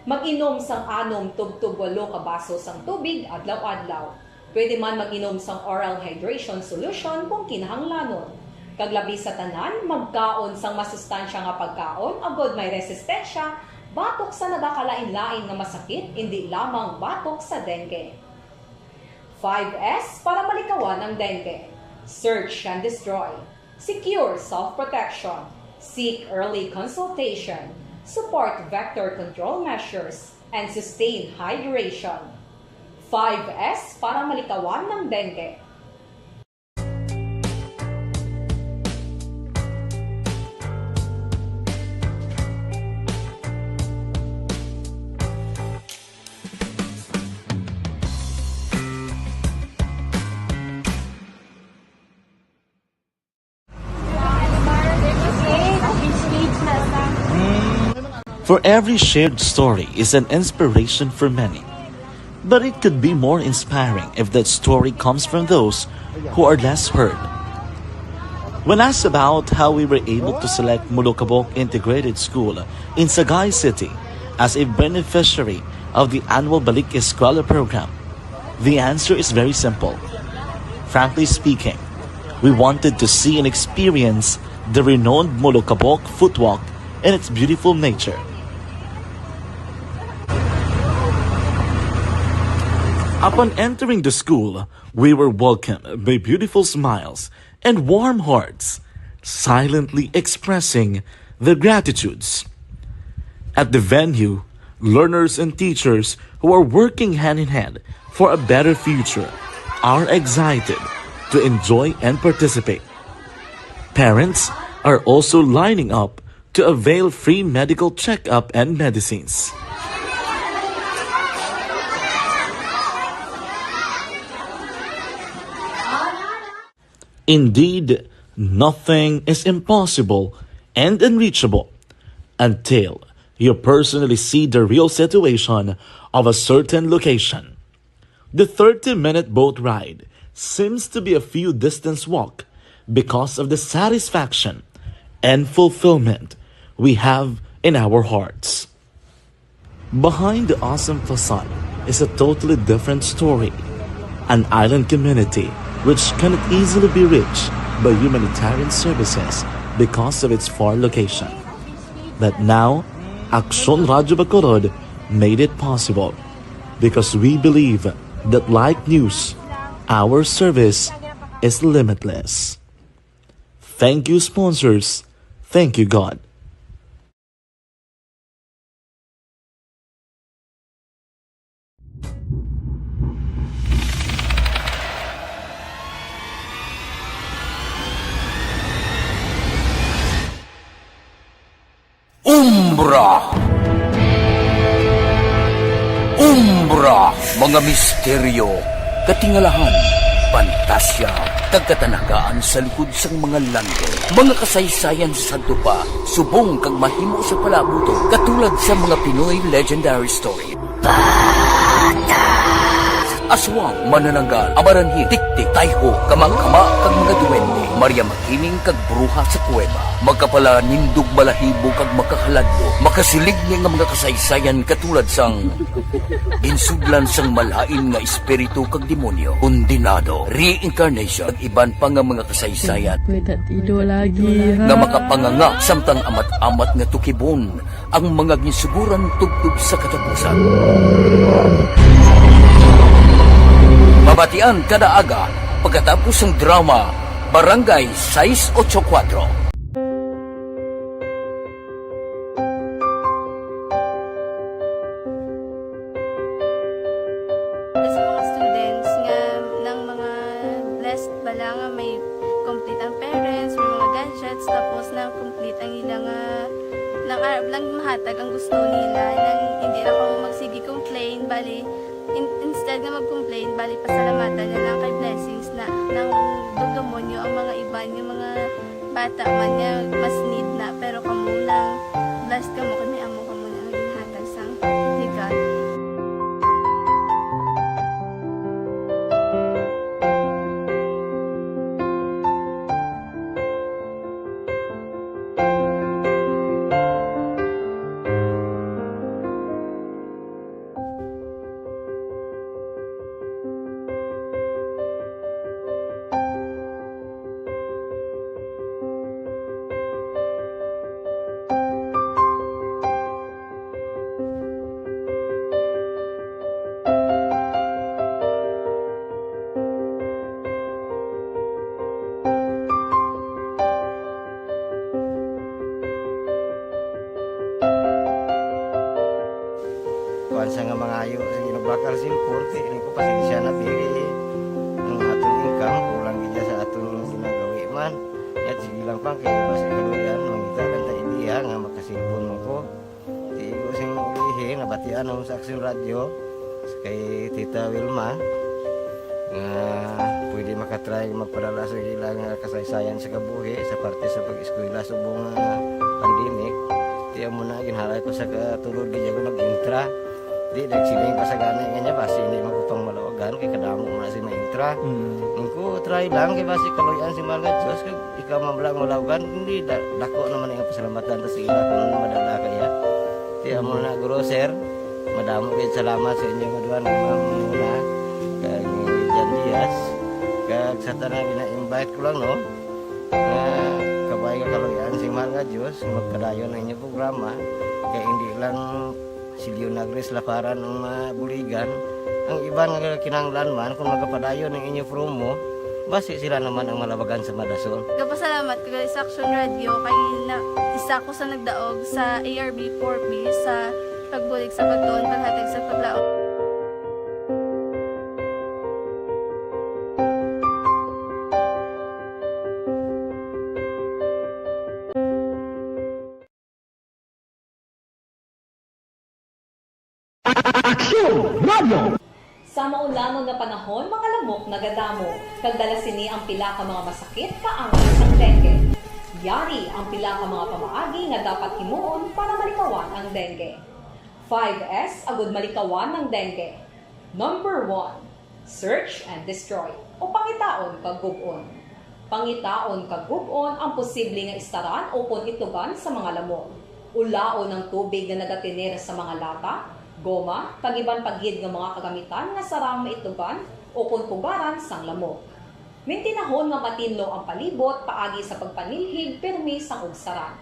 Mag-inom sang anom tubtob walo ka baso sang tubig adlaw-adlaw. Pwede man mag-inom sang oral hydration solution kung kinahanglanon. Kag labi sa tanan, magkaon sang masustansya nga pagkaon agod may resistensya batok sa nagakalain-lain nga masakit, indi lamang batok sa dengue. Five S para malikawan ang dengue. Search and destroy. Secure self-protection. Seek early consultation. Support vector control measures and sustain hydration. Five S para malikawan ng dengue. For every shared story is an inspiration for many. But it could be more inspiring if that story comes from those who are less heard. When asked about how we were able to select Molokabok Integrated School in Sagay City as a beneficiary of the annual Balik Eskwela program, the answer is very simple. Frankly speaking, we wanted to see and experience the renowned Molokabok footwalk and its beautiful nature. Upon entering the school, we were welcomed by beautiful smiles and warm hearts, silently expressing their gratitudes. At the venue, learners and teachers who are working hand in hand for a better future are excited to enjoy and participate. Parents are also lining up to avail free medical checkup and medicines. Indeed, nothing is impossible and unreachable until you personally see the real situation of a certain location. The thirty-minute boat ride seems to be a few distance walk because of the satisfaction and fulfillment we have in our hearts. Behind the awesome facade is a totally different story. An island community which cannot easily be reached by humanitarian services because of its far location. But now, Aksyon Radyo Bacolod made it possible because we believe that like news, our service is limitless. Thank you, sponsors. Thank you, God. Umbra. Umbra, mga misteryo, katingalahan, pantasya, kag katanagaan sa likod sang mga landong. Mga kasaysayan sa sadto pa, subong kag mahimo sa palaabuton, katulad sa mga Pinoy legendary story. Aswang, manananggal, amaranhit, tiktik, tayho, kamakama, kag mga duwende. Maria Makining kag bruha sa kuweba. Makapalanindog balahibo kag makahaladlo. Makasiligni nga mga kasaysayan katulad sang ginsudlan sang malain nga espiritu kag demonyo, kondenado, reincarnation, kag iban pa nga mga kasaysayan nga makapanganga samtang amat-amat nga tukibon ang mga ginsuguran tubtob sa katapusan. Mabatian kada aga pagkatapos sang drama Barangay sais ocho kuwatro. Nila nga nang arab lang mahatag ang gusto nila, nang hindi na kamo magsige complain, bali, in-, instead nga mag-complain, bali, pasalamatan na lang kay blessings na, nang dumdumon nyo ang mga iban, yung mga bata man nga mas need na, pero kamo lang, blessed kamo kay may amo kamo na nga ginhatag sang regalo. Kuwan sa nga mangayo, sige, nagbakal sin korte, ini ko pasensya na, pili. Ang aton income, kulang gid sa aton ginagawi man. Yat, sige lang pang, kay basi kaluyan, mangita lang ta idea nga makasilpon mo ko. Di ko sing ulihi, nabatian ako sa Aksyon Radyo, kay Tita Wilma, nga pwede makatry magpadala sa ilang kasaysayan sa kabuhi sa parte sa pag-eskwela subong nga pandemic. Di amo na, ginhalay ko sa katulod, di ako nag-intra. Di, nagsiling pa sa gani nga niya, basi hindi man ko pang malawagan, kay kadamo man si maintra. Mm. Ang ko, try lang, kay basi kaluyan si mahal nga Diyos, kag ikaw man lang malawagan, hindi, da-, dako naman ang pasalamatan ta sa ila kung ano madala kaya. Ti amo na, guro, sir, madamo gid salamat sa inyo nga duha, ni Ma'am Mona, kag ni Jan Diaz, kag sa tanan gina-invite ko lang, no, nga kabay nga kaluyan si mahal nga Dios, magpadayon ang inyo programa, kay hindi lang si Leonagris Laparan ang mabuligan. Ang iban nga kinahanglan man, kung magapadayon ang inyo promo, basi sila naman ang malabagan sa madason. Gapasalamat ko gali sa Aksyon Radyo kay na, isa ko sa nagdaog sa A R B four B sa pagbulig sa pagtuon, paghatag sa paglaom. Aksyon Radio! Sa maulanon nga panahon, mga lamok nagadamo, kag dala sini ang pila ka mga masakit kaangay sang dengue. Yari ang pila ka mga pamaagi nga dapat himuon para malikawan ang dengue. Five S agud malikawan ang dengue. Number one, search and destroy, o pangitaon kag gub-on. Pangitaon kag gub-on ang posible nga istaran ukon itlogan sa mga lamok. Ulaon ang tubig nga nagatener sa mga lata, goma, kag iban pa gid nga mga kagamitan nga sarang maitlogan ukon pugaran sang lamok. Mintinahon nga matinlo ang palibot paagi sa pagpanilhig pirmi sang ugsaran.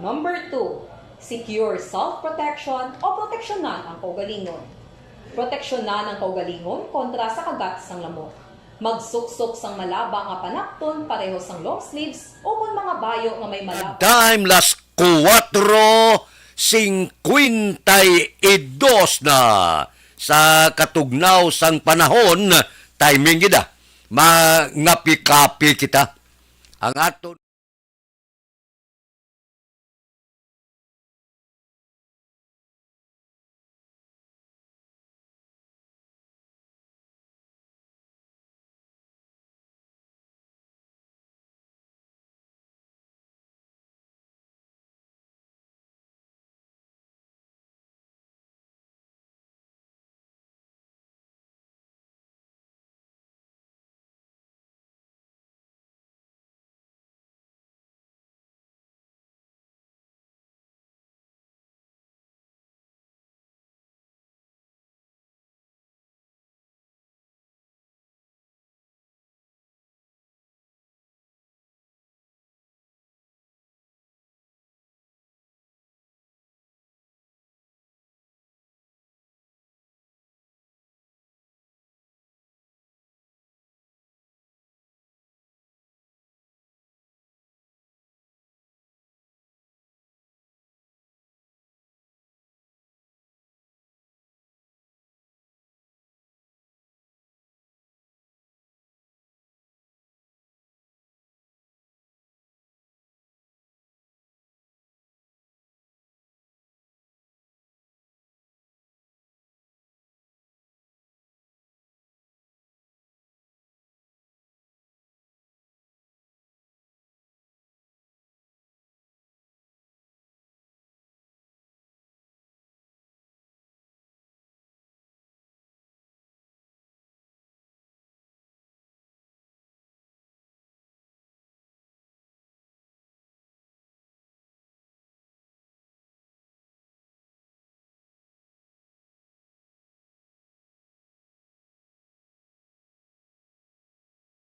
Number two, secure self-protection o proteksyonan ang kaugalingon. Proteksyonan ang kaugalingon kontra sa kagat sang lamok. Magsuksok sang malaba nga panapton pareho sang long sleeves ukon mga bayo nga may malaba. Time, las kuwatro singkwenta'y dos na sa katugnaw sang panahon, timing gid, ah. Mangapi-kapi kita. Ang aton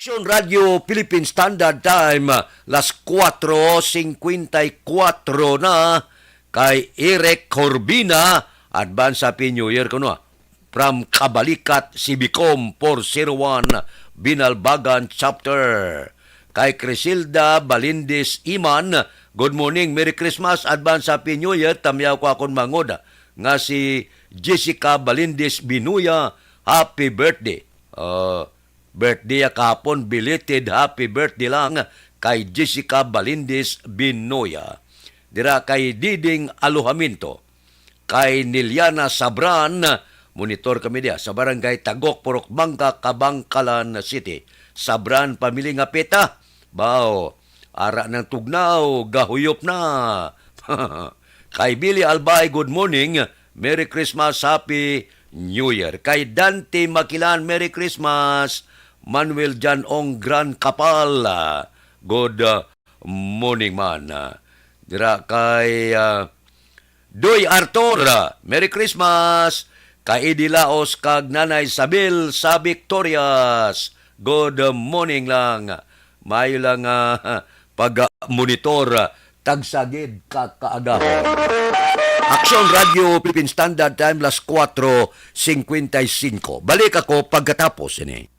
Aksyon Radio Philippine Standard Time, las cuatro cincuenta y cuatro na. Kay Eric Corbina, advance Happy New Year kuno, ah. From Kabalikat, Sibicom, four zero one, Binalbagan Chapter. Kay Crisilda Balindis Iman, "Good morning, Merry Christmas, advance Happy New Year, tamyaw ko akon mangod nga si Jessica Balindis Binuya, happy birthday." Ah, birthday ya kahapon, belated happy birthday lang kay Jessica Balindis Binuya. Dira kay Diding Alojamiento, kay Niliana Sabran, monitor kami diya sa Barangay Tagok, Purok Bangka, Kabankalan City. Sabran, pamili nga peta. Bao, ara ng tugnaw, gahuyop na. Kay Billy Albay, good morning. Merry Christmas, Happy New Year. Kay Dante Makilan, Merry Christmas. Manuel Jan Ong Gran Kapal, ah, good, ah, morning man. Ah, dira kay, ah, Doy Arthur, ah, Merry Christmas. Kay Eddie Laos kag Nanay Isabel sa Victorias, good morning lang. Maayo lang, ah, pag-monitor, ah, tagsa gid ka kaagahon. Aksyon Radio Philippine Standard Time, las cuatro cincuenta y cinco. Balik ako pagkatapos ini.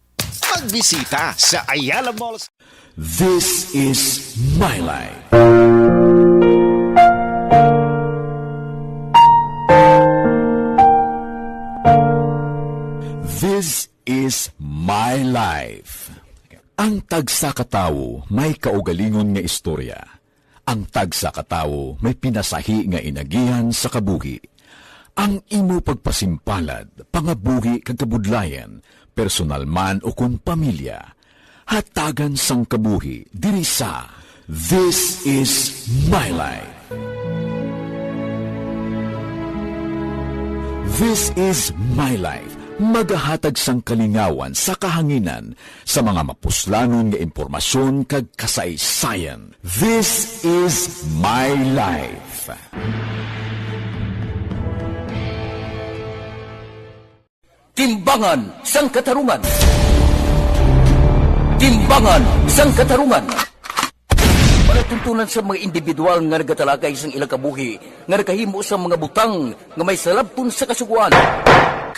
Magbisita sa Ayala Malls. This is my life. This is my life. Ang tagsa ka tawo may kaugalingon nga istorya. Ang tagsa ka tawo may pinasahi nga inagihan sa kabuhi. Ang imo pagpasimpalad, pangabuhi kag kabudlayan, personal man o kon pamilya, hatagan sang kabuhi diri sa This Is My Life. This Is My Life, magahatag sang kalingawan sa kahanginan sa mga mapuslanon nga impormasyon kag kasaysayan. This Is My Life. Timbangan sang Katarungan. Timbangan sang Katarungan. Palatuntunan sa mga individual nga nagatalakay sang ilang kabuhi nga nakahimo sa mga butang nga may salabton sa Kasugoan.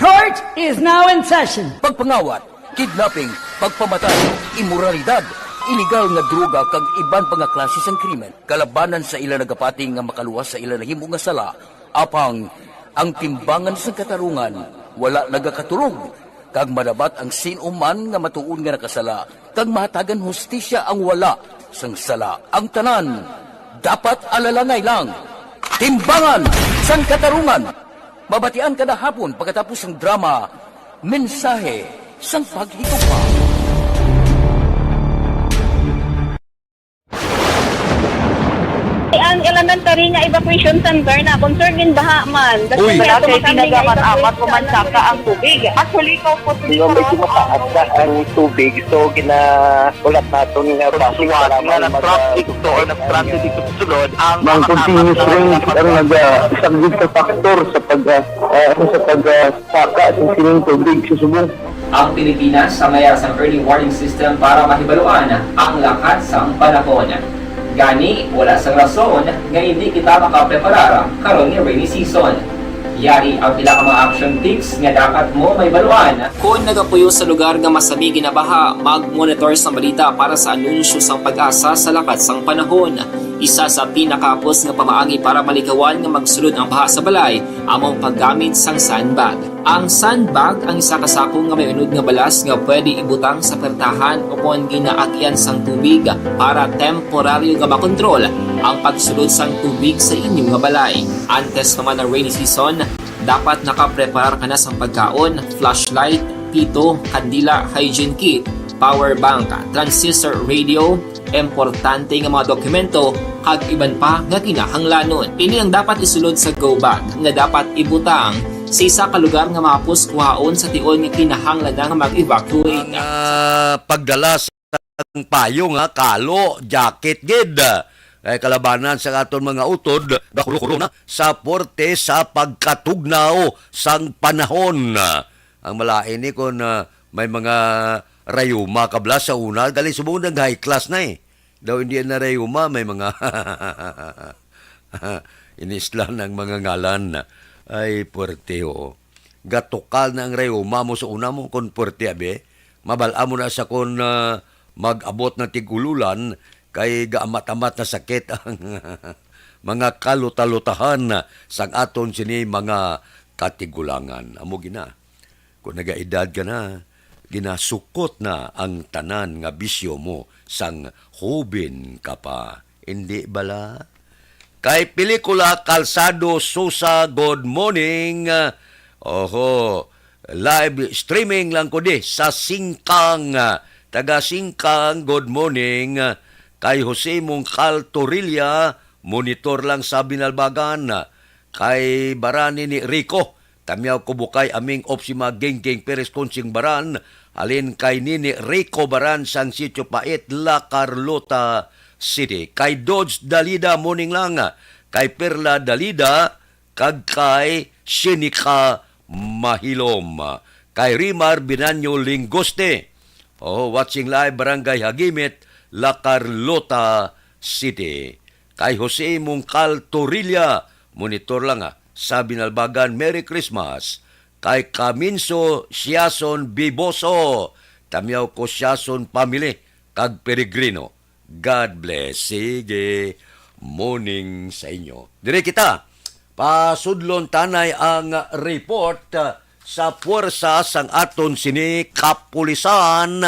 Court is now in session. Pagpangawat, kidnapping, pagpamatay, imoralidad, iligal nga droga kag iban pa nga klase sang krimen kalabanan sa ila nagapati nga makaluwas sa ila nahimo nga sala. Apang ang timbangan sang katarungan wala nagakatulog, kag madabat ang sin-o man nga matuod nga nakasala, kag mahatagan hustisya ang wala sang sala. Ang tanan dapat alalangay lang. Timbangan sang Katarungan, mabatian kada hapon pagkatapos sang drama, Mensahe sang Paghigugma. Ang elementary nga evacuation center na concern in baha man. Uy. Wala kay tinaga man amat, umansaka ang tubig. Actually, ikaw po, di ba, medyo mataas na ang tubig, so ginahulat naton nga bus nga nag-traffic to or nag-transit dito sa sulod ang continuous rain ang nag-, ah, isang gid ka factor sa pag, ah, ah, ano, sa pag, ah, saka sa sining tubig sa subong. Ang Pilipinas sa mayar sang early warning system para mahibaluan ang lakat sang panahon. Gani, wala sang rason nga hindi kita makapreparar karon nga rainy season. Yari ang pila ka mga action tips nga dapat mo mahibaluan. Kon nagapuyo sa lugar nga masami ginabaha, mag-monitor sa balita para sa anunsyo sang PAGASA sa lakat sang panahon. Isa sa pinakahapos nga pamaagi para malikawan nga magsulod ang baha sa balay amo ang paggamit sang sandbag. Ang sandbag ang isa ka sako nga may unod nga balas nga pwede ibutang sa pertahan o kon ginaagian sang tubig para temporaryo nga makontrol ang pagsulod sang tubig sa inyo nga balay. Antes pa man ang rainy season, dapat nakapreparar ka na sang pagkaon, flashlight, pito, kandila, hygiene kit, power bank, transistor radio, importante nga mga dokumento, kag iban pa nga kinahanglanon. Ini ang dapat isulod sa go bag nga dapat ibutang sa isa ka lugar nga mahapos kuhaon sa tion nga kinahanglan na nga mag-evacuate. Ang, ah, pagdala sang payong, ha, kalo, jacket gid. Kay kalabanan sa aton mga utod, gakuro-kuro na sa porte sa pagkatugnaw sang panahon. Ang malain ni kon, ah, may mga Rayuma ka bala sa una, gali subong nag-high class na eh. Daw hindi na rayuma, may mga inislan ang mga ngalan. Ay, puwerte, oo. Gatukal na ang rayuma mo sa una mo, kon puwerte, abi. Mabal-a mo na sa kon, ah, mag-abot na tig-ululan, kay gaamat-amat na sakit ang mga kalutalutahan sang aton sini mga katigulangan. Amo gina. Kung nagaedad ka na, ginasukot na ang tanan nga bisyo mo sang hubin ka pa. Indi bala? Kay Pelikula Calzado Sosa, good morning. Oho, live streaming lang ko di sa Singkang. Taga Singkang, good morning. Kay Jose Mungkal Torilla, monitor lang sa Binalbagan. Kay Barani ni Rico, Tamyaw ko bukay aming Opsima Gingging Perez Consing Baran, halin kay Nini Rico Baran sang Sitio Pait, La Carlota City. Kay Dodge Dalida, morning lang. Kay Perla Dalida, kag kay Shenica Mahilom. Kay Rimar Binanyo Lingoste. Oh, watching live, Barangay Hagimit, La Carlota City. Kay Jose Mungkal Torilla, monitor lang ha, sa Binalbagan, Merry Christmas. Kay Kaminso Siason Biboso, tamyaw ko Siason family, kag Peregrino. God bless. Sige, morning sa inyo. Dire kita, pasudlon tanay ang report, ah, sa puwersa sang aton sini kapulisan.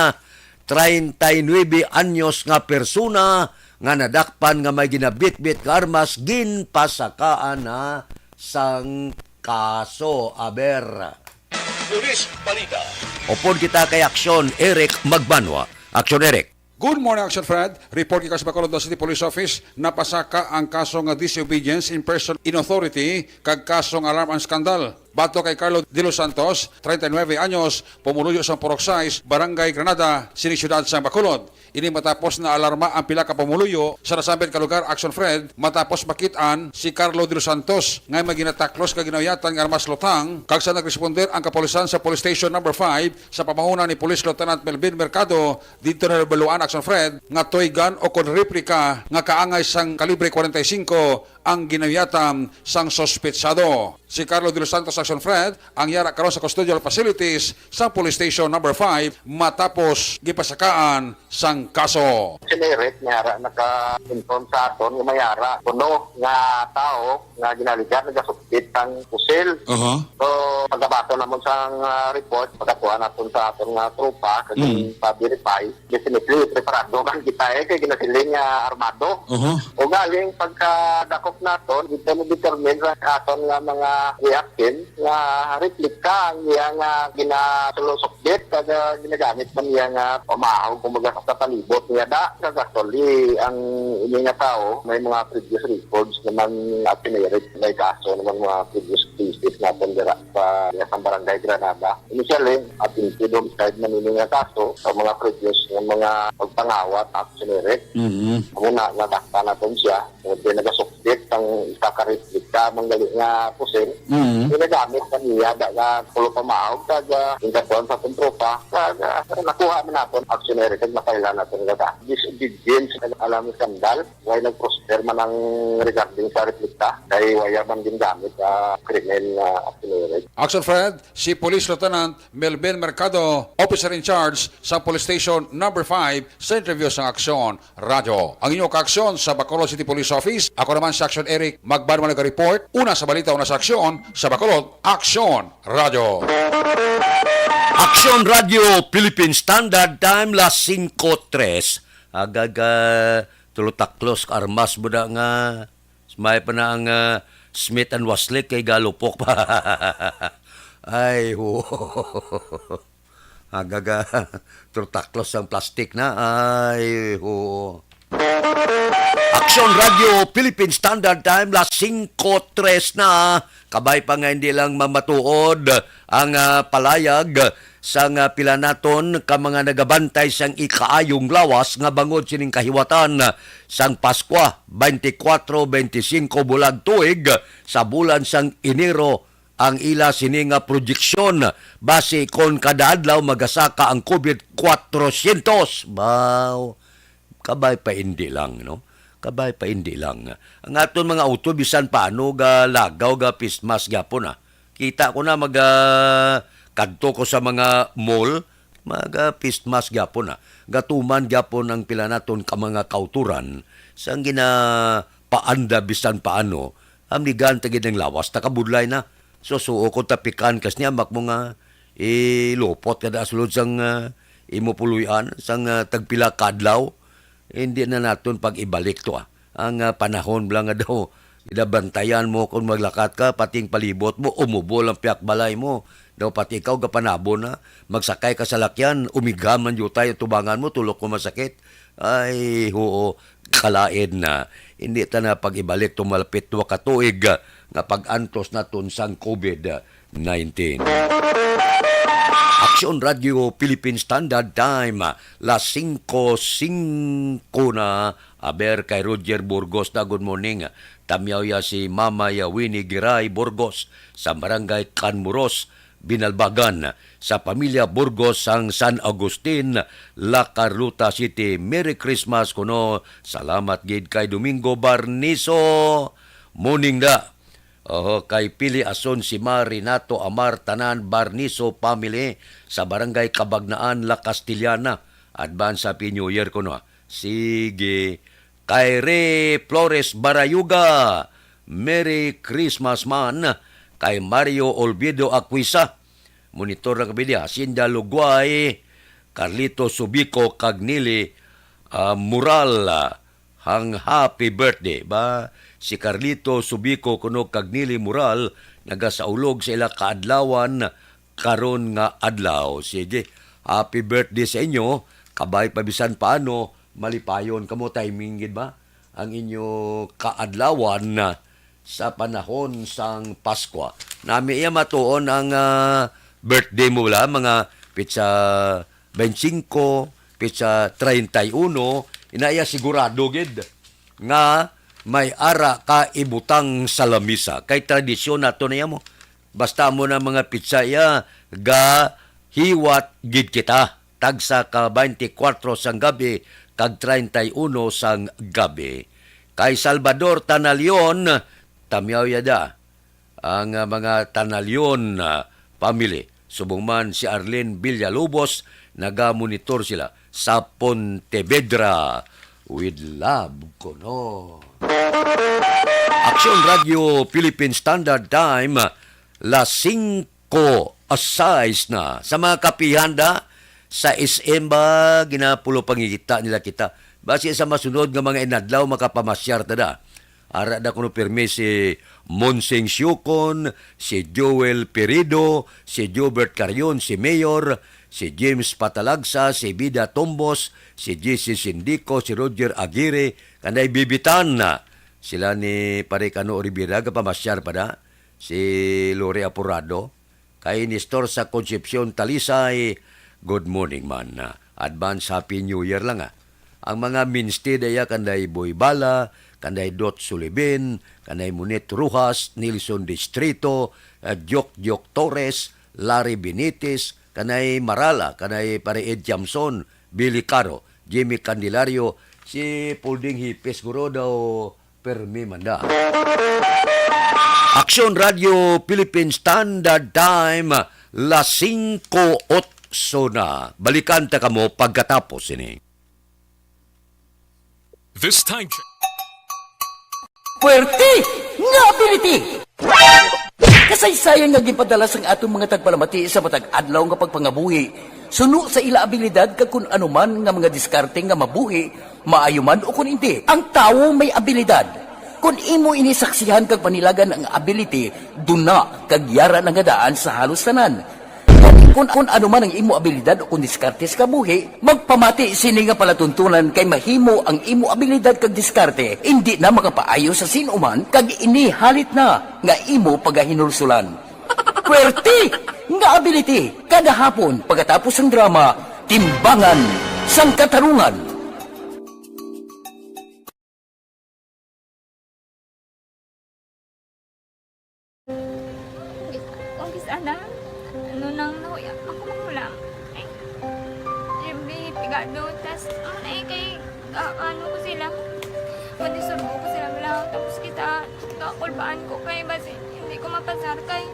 Treinta y nuebe anyos nga persona nga nadakpan nga may ginabitbit nga armas, ginpasakaan na sang kaso. Aber. Police Balita. Upod kita kay Aksyon Eric Magbanwa. Aksyon Eric. Good morning, Action Fred. Report gikan sa Bacolod City Police Office, napasaka ang kaso nga disobedience in person in authority kag kaso nga alarm and scandal. Bato kay Carlo De Los Santos, treinta y nueve anyos, pumuluyo sa Purok sais, Barangay Granada, sini siyudad sang Bacolod. Ini matapos naalarma ang pila ka pumuluyo sa nasambit ka lugar, Action Fred, matapos makit-an si Carlo De Los Santos nga may ginataklos kag ginauyatan nga armas lutang, kag sa nagresponde ang kapulisan sa Police Station Number five, sa pamahuna ni Police Lieutenant Melvin Mercado, didto na nabaluan, Action Fred, nga toy gun o kon replika nga kaangay sang kalibre forty-five ang ginauyatan sang suspetsado. Si Carlo De Los Santos, Action Fred, ang yara karon sa custodial facilities sa Police Station Number five matapos gipasakaan sang kaso. Generic nga yara naka-inform sa aton nga may yara kuno nga tawo nga ginaligar nagasukbit sang pusil. Aha. So, pagkabaton namon sang, ah, report, pagkatuan naton sa aton nga tropa, kag Mm. pa-verify, definitely, preparado man kita, eh, kay ginasiling nga armado. Aha. O galing, pagkadakop naton, dito na determine sa aton nga mga reaction nga replika ang iya nga ginasulusok Yes, kada ginagamit man niya nga pamahog, kumbaga, sa palibot niya da. Kag actually, ang ini nga tawo, may mga previous records naman at may, may kaso naman mga previous cases natin dira sa, sa Barangay Granada. Initially, attempted homicide man ini nga kaso sa mga previous nga mga pagpangawat at sinirit. Mhm. Amo na, nadakpan naton siya. Kung di nagasukbit ang isa ka replika, manggali nga pusil, Mhm. ginagamit pa niya, da nga tulo pa maog, kag, ah, indaton sa aton tropa, kag, ah, nakuha man naton, action area, kag nakailan naton nga da. Disobedience, kag alarm scandal, way nag-prosper man ang regarding sa replika, kay waya man ginagamit sa krimen nga action area. Action Fred, si Police Lieutenant Melvin Mercado, officer in charge sa Police Station Number five, sa interview sa Aksyon Radyo. Ang inyong kaaksyon sa Bacolod City Police Office, ako naman si Aksyon Eric Magbanwa nag-report. Una sa balita, una sa aksyon, sa Bacolod, Aksyon Radyo. Aksyon Radyo, Philippine Standard Time, las singko tres. Agaga, tulo taklos ka armas mo na nga. May pa na ang, ah, Smith and Wesson kay galupok pa. Ay, ho. Agaga, tulo taklos ang plastic na. Ay, ho. Aksyon Radyo, Philippine Standard Time, las singko tres na. Kabay pa nga hindi lang mamatuod ang, ah, palayag sang, ah, pila naton ka mga nagabantay sang ikaayong lawas nga bangod sining kahiwatan, ah, sang Paskwa, twenty-four, twenty-five bulag tuig, ah, sa bulan sang Enero, ang ila sini nga proyeksyon, basi kon kada adlaw magasaka ang COVID, kwatrosyentos. Baw, kabay pa indi lang, no? Kabay pa indi lang. Ang aton mga auto, bisan paano, ga lagaw, ga face mask gyapon, ah. Kita ko na mag, ah, kadto ko sa mga mall, mag, ah, face mask gyapon, ah. Gatuman gyapon ang pila naton ka mga kauturan sang ginapaanda bisan paano, amnigan ta gid ang lawas, ta kabudlay na. Susuo ko tapikan kas niya, mak mo nga ilupot ka na sulod sang, ah, imo puloy-an, sang, ah, tagpila ka adlaw. Hindi na naton pag-ibalik to, ah. Ang, ah, panahon bala nga daw, ginabantayan mo kung maglakat ka, pati ang palibot mo, umubol ang piyak balay mo. Daw pati ikaw, gapanabon na. Magsakay ka sa lakyan, umigha man jutay ang tubangan mo, tulok mo masakit. Ay, huo, kalain na. Hindi ta na pag-ibalik to malapit duha ka tuig, ah, nga pag-antos naton sang COVID nineteen. Aksyon Radio Philippine Standard Time, las singko singko na. Aber kay Roger Burgos na, good morning. Tamyaw ya si Mama ya Winnie Giray Burgos sa Barangay Canmuros, Binalbagan, sa pamilya Burgos sang San Agustin, La Carlota City. Merry Christmas kuno. Salamat gid kay Domingo Barniso. Morning da. Oho, kay Pili Ason, si Ma Renato Amar, tanan Barniso family sa Barangay Cabagnaan, La Castellana. Advance Happy New Year kuno, ah. Sige. Kay Re Flores Barayuga, Merry Christmas man. Kay Mario Olvido Aquisa, monitor na kami diya. Sinda Lugway, Carlito Subico, kag Nili, ah, Moral, ah, ang happy birthday. Ba, si Carlito Subico kuno kag Nili Moral nagasaulog sa ila kaadlawan karon nga adlaw. Sige, happy birthday sa inyo. Kabay pa bisan paano, malipayon kamo, timing gid ba ang inyo kaadlawan na sa panahon sang Paskwa. Nami iya matuon ang, ah, birthday mo, wala, mga pitsa twenty-five, pitsa treinta y uno, ina iya sigurado gid nga may ara ka ibutang sa lamisa. Kay tradisyon nato na iya mo. Basta mo na mga pitsa iya, ga hiwat gid kita. Tagsa ka twenty-four sang gabi kag treinta y uno sang gabi. Kay Salvador Tanalion, tamyaw yada ang, ah, mga Tanalion, ah, family. Subong man si Arlene Villalobos, nagamonitor sila sa Pontevedra. With love, kuno. Aksyon Radio Philippine Standard Time, las singko sais na. Sa mga kapihan da, sa S M ba, ginapulo pangikita nila kita. Basi sa masunod nga mga inadlaw, makapamasyar ta da. Ara da kuno pirmi si Monsing Siucon, si Joel Pirido, si Jobert Carion, si Mayor, si James Patalagsa, si Bida Tombos, si J C Sindico, si Roger Aguirre, kanday Bibitan na. Sila ni Pare Cano Rivera, gapamasyar pa da. Si Lori Aporado. Kay Nestor sa Concepcion, Talisay, good morning man. Advance Happy New Year lang, ah. Ang mga mainstay daya kanday Boy Bala, kanday Dot Sulibin, kanday Monet Rojas, Nelson Distrito, ah, Diok Diok Torres, Larry Benitez, kanay Marala, kanay Pare Ed Jamson, Billy Caro, Jimmy Candelario, si Pulding Hipes guro daw permi man da. Aksyon Radio Philippine Standard Time, las singko otso na. Balikan ta kamo pagkatapos ini. This time check. Puwerte nga ability! Kasaysayan nga ginpadala sang aton mga tagpalamati sa matag adlaw nga pagpangabuhi, suno sa ila abilidad kag kun ano man nga mga diskarte nga mabuhi, maayo man o kun indi. Ang tawo may abilidad. Kun imo ini saksihan kag panilagan ang ability, duna kag yara na nga daan sa halos tanan. Kun, kun ano man ang imo abilidad o kun diskarte sa kabuhi, magpamati sini nga palatuntunan kay mahimo ang imo abilidad kag diskarte indi na makapaayo sa sin-o man kag ini halit na nga imo pagahinulsulan. Puwerte nga ability kada hapon pagkatapos sang drama, Timbangan sang Katarungan. Ano, tas, ano na eh, kay, ah, ano ko sila, madisturbo ko sila, wala. Tapos kita, kakulbaan ko kay basi, hindi ko mapasar kay.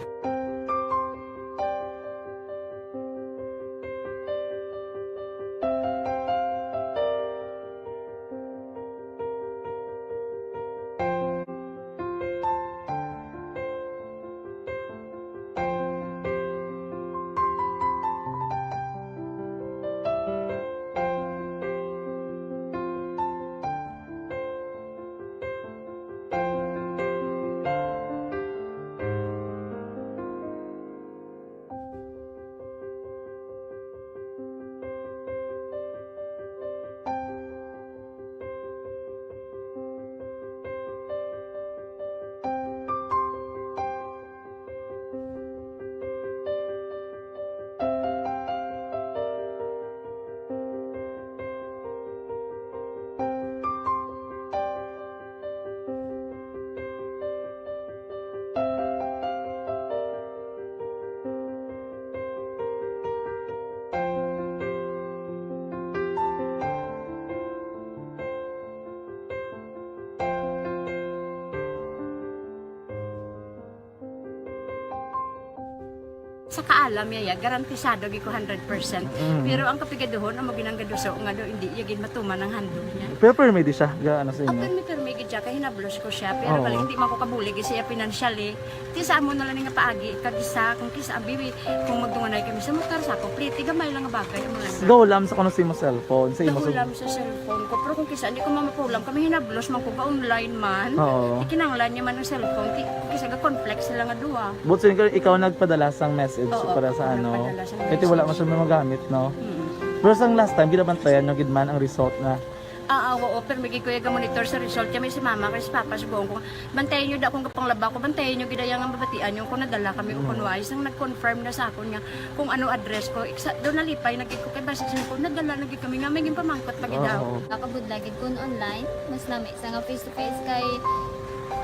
Sa kaalam niya, ya, garantisado gid ko hundred percent. Mm. Pero ang kapigaduhon, amo ginang gaduso nga do, hindi iya gid matuman ang handog niya. Pero permi di siya, ga, ano sa inyo? Permi, permi gid siya, kay hinablos ko siya. Pero Oo. Bali, hindi man ko kabulig siya financially. Ti sa amo na lang nga paagi, kag isa, kung kisa, bibi, kung magdunganay kami sa motor, sa ako, pliti, gamay lang nga bagay, amo lang. Gahulam sa kuno sa imo cellphone, sa imo Gahulam sa cellphone ko, pero kung kisa, hindi ko mamapulam, kami hinablos man ko ba online man. Oo. Ikinanglan niya man ang cellphone, ki-, kung kisa ga-conflict sila nga duha. But so, ikaw, ikaw nagpadala sang message Oo, para sa ako ano? Nagpadala sang Kasi wala message. Man siya magamit, no? Mm. Pero sang last time, ginabantayan nyo gid man ang result na Ah, ah, oo, pero may gikuya ga monitor sa result kami si mama kay si papa subong ko. Bantayan nyo da kung kapanglaba ko, bantayan nyo gid ang mabatian nyo kung nadala kami o Mm. kung wala. Isang nag-confirm na sa akon nga kung ano address ko. Iksa, doon nalipay na gid ko kay basta sa ko, nadala na gid kami nga may ginpamangkot pa gid daw. Oo. Nakabudla gid kun online, mas lami sa nga face to face kay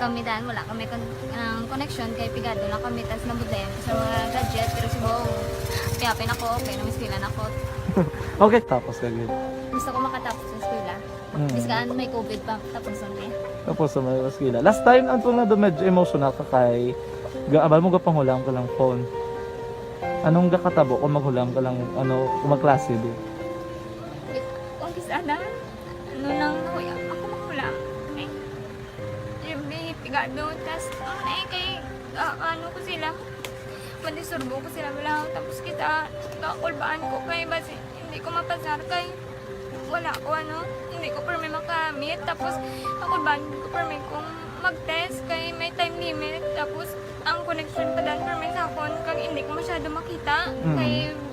kami dan wala kami kon-, ang connection kay pigado lang kami tas nabudlayan ko sa mga gadget pero subong piyapin ako, okay na, miskilan ako. Okay, tapos ka gid. Gusto ko makatapos sa eskwela. Mm. Biskan may covid pa, tapos na eh. Tapos na may eskwela. Last time, ang tunga doon, medyo emotional ka kay ga-, abal mo, gapanghulam ka lang phone. Anong gakatabo kung maghulam ka lang, ano, kung magklase, di? Kung kis-, ana, ano lang, nahuya, ako maghulam. Ay, yung may pigado, tas, ano na eh, kay, ah, ano ko sila, madisturbo ko sila, wala, tapos kita, kakulbaan ko, kay basi, hindi ko mapasar, kay, Wala ko, ano, hindi ko permi makamit. Tapos, ako ba, hindi ko permi kung mag-test kay may time limit. Tapos, ang connection pa dan permi sa akon, kag hindi ko masyado makita. Mm. Kay,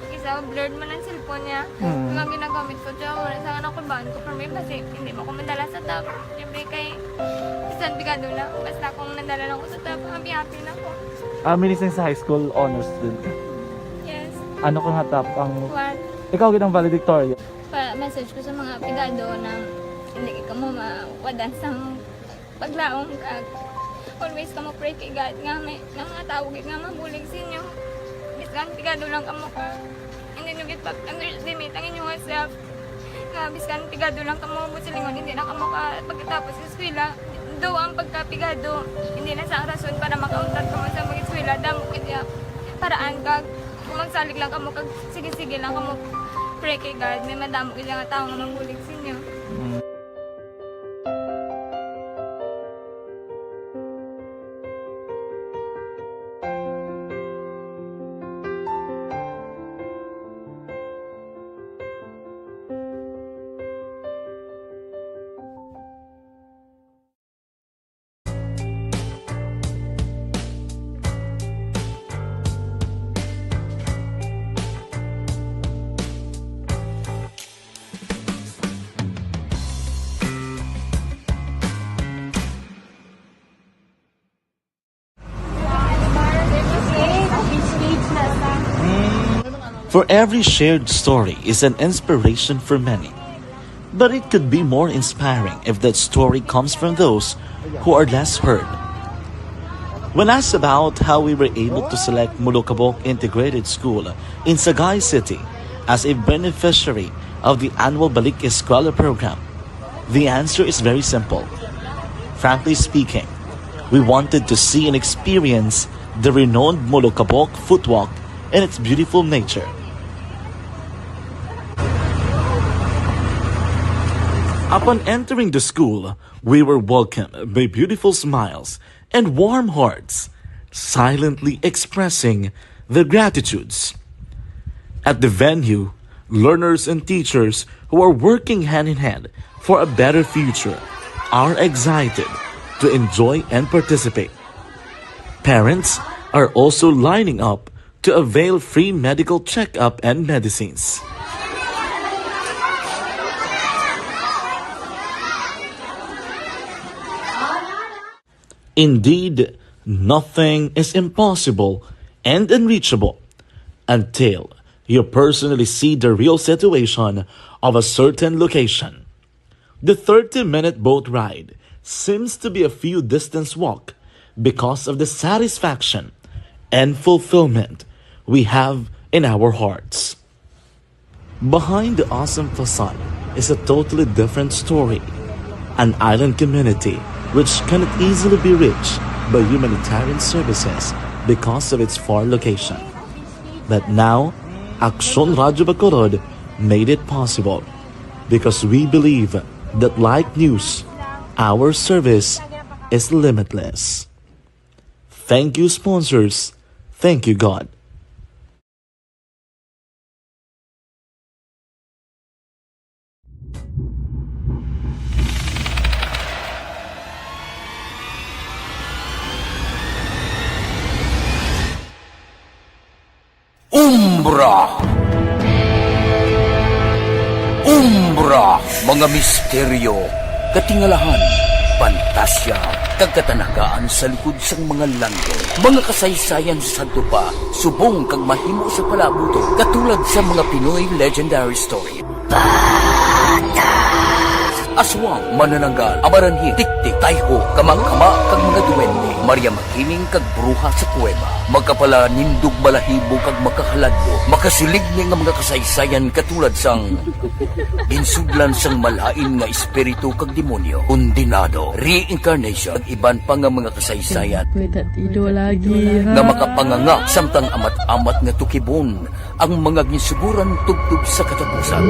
isa, blurred man ang cellphone niya. Mm. Kung ang ginagamit ko, siya, wala sa anak ko ba, ko permi, basi, hindi mo ko madala sa top. Siyempre, kay, bisan pigado lang, basta kung nadala lang ko sa top, happy-happy na ko. Ah, minising sa high school, honors student ka? Yes. Ano ka nga top ang What? Ikaw gid ang valedictorian? Pa-message ko sa mga pigado na hindi kamo mawadan sang paglaom kag always kamo pray kay God nga may, nga mga tawo gid nga mabulig sa inyo. Biskan pigado lang kamo ka, hindi nyo gid pag-underestimate ang inyong self. Nga biskan pigado lang kamo, buot silingon, hindi na kamo ka pagkatapos sa eskwela. Do ang pagkapigado, hindi na sa rason para makauntat kamo sa mag-eskwela. Damo gid ya paraan kag kung magsalig lang kamo kag sige-sige lang kamo pray kay God, may madamo gid nga tawo nga mabulig sa inyo. Mm. For every shared story is an inspiration for many. But it could be more inspiring if that story comes from those who are less heard. When asked about how we were able to select Molokabok Integrated School in Sagay City as a beneficiary of the annual Balik Eskwela program? The answer is very simple. Frankly speaking, we wanted to see and experience the renowned Molokabok footwalk and its beautiful nature. Upon entering the school, we were welcomed by beautiful smiles and warm hearts, silently expressing their gratitudes. At the venue, learners and teachers who are working hand in hand for a better future are excited to enjoy and participate. Parents are also lining up to avail free medical checkup and medicines. Indeed, nothing is impossible and unreachable until you personally see the real situation of a certain location. The thirty-minute boat ride seems to be a few distance walk because of the satisfaction and fulfillment we have in our hearts. Behind the awesome facade is a totally different story. An island community which cannot easily be reached by humanitarian services because of its far location. But now, Aksyon Radyo Bacolod made it possible because we believe that like news, our service is limitless. Thank you, sponsors. Thank you, God. Umbra. Umbra, mga misteryo, katingalahan, pantasya, kag katanagaan sa likod sang mga langit. Mga kasaysayan sa sadto pa, subong kag mahimo sa palabot, katulad sa mga Pinoy legendary story. Aswang, manananggal, amaranhit, tiktik, tayho, kamangkama, kag mga duwende, Maria Makiling, kag bruha sa kuweba. Makapalanindog balahibo kag makahaladlo, makasiligni nga mga kasaysayan katulad sang ginsudlan sang malain nga espiritu kag demonyo, kondenado, reincarnation, kag iban pa nga mga kasaysayan. May tatido lagi, ha? Nga makapanganga samtang amat-amat nga tukibon ang mga ginsuguran tubtob sa katapusan.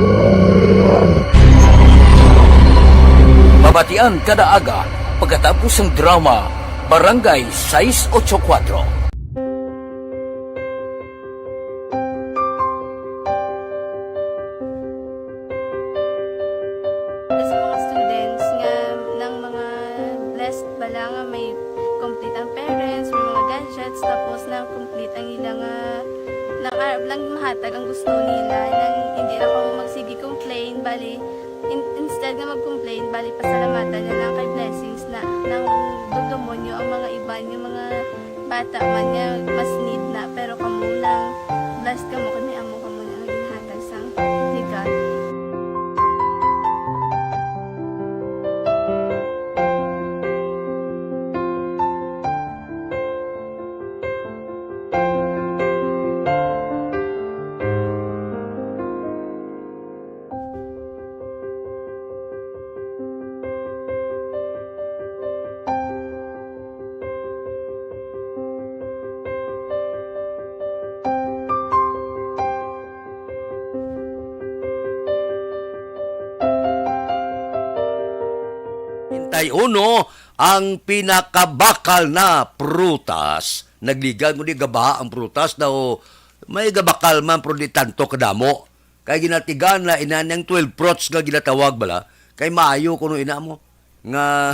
Mabatian kada aga pagkatapos sang drama Barangay sais ocho kuwatro. Sa mga students nga nang mga blessed bala nga may complete ang parents, may mga gadgets, tapos nang complete ang ila nga, nang arab lang mahatag ang gusto nila, nang hindi na kamo magsige complain, bali, in- instead nga mag-complain, bali pasalamatan na lang kay blessings na nang dumdumonyo ang mga iban nga mga bata man nga mas need na, pero kamo nang blessed kamo kay may amo kamo na nga ginhatag sang ni God. Hintay uno, ang pinakabakal na prutas. Nagligan mo di gabaha ang prutas daw may gabakal man pero di tanto kadamo. Kay ginatigan na ina niyang twelve fruits nga ginatawag bala. Kay maayo kuno ina mo nga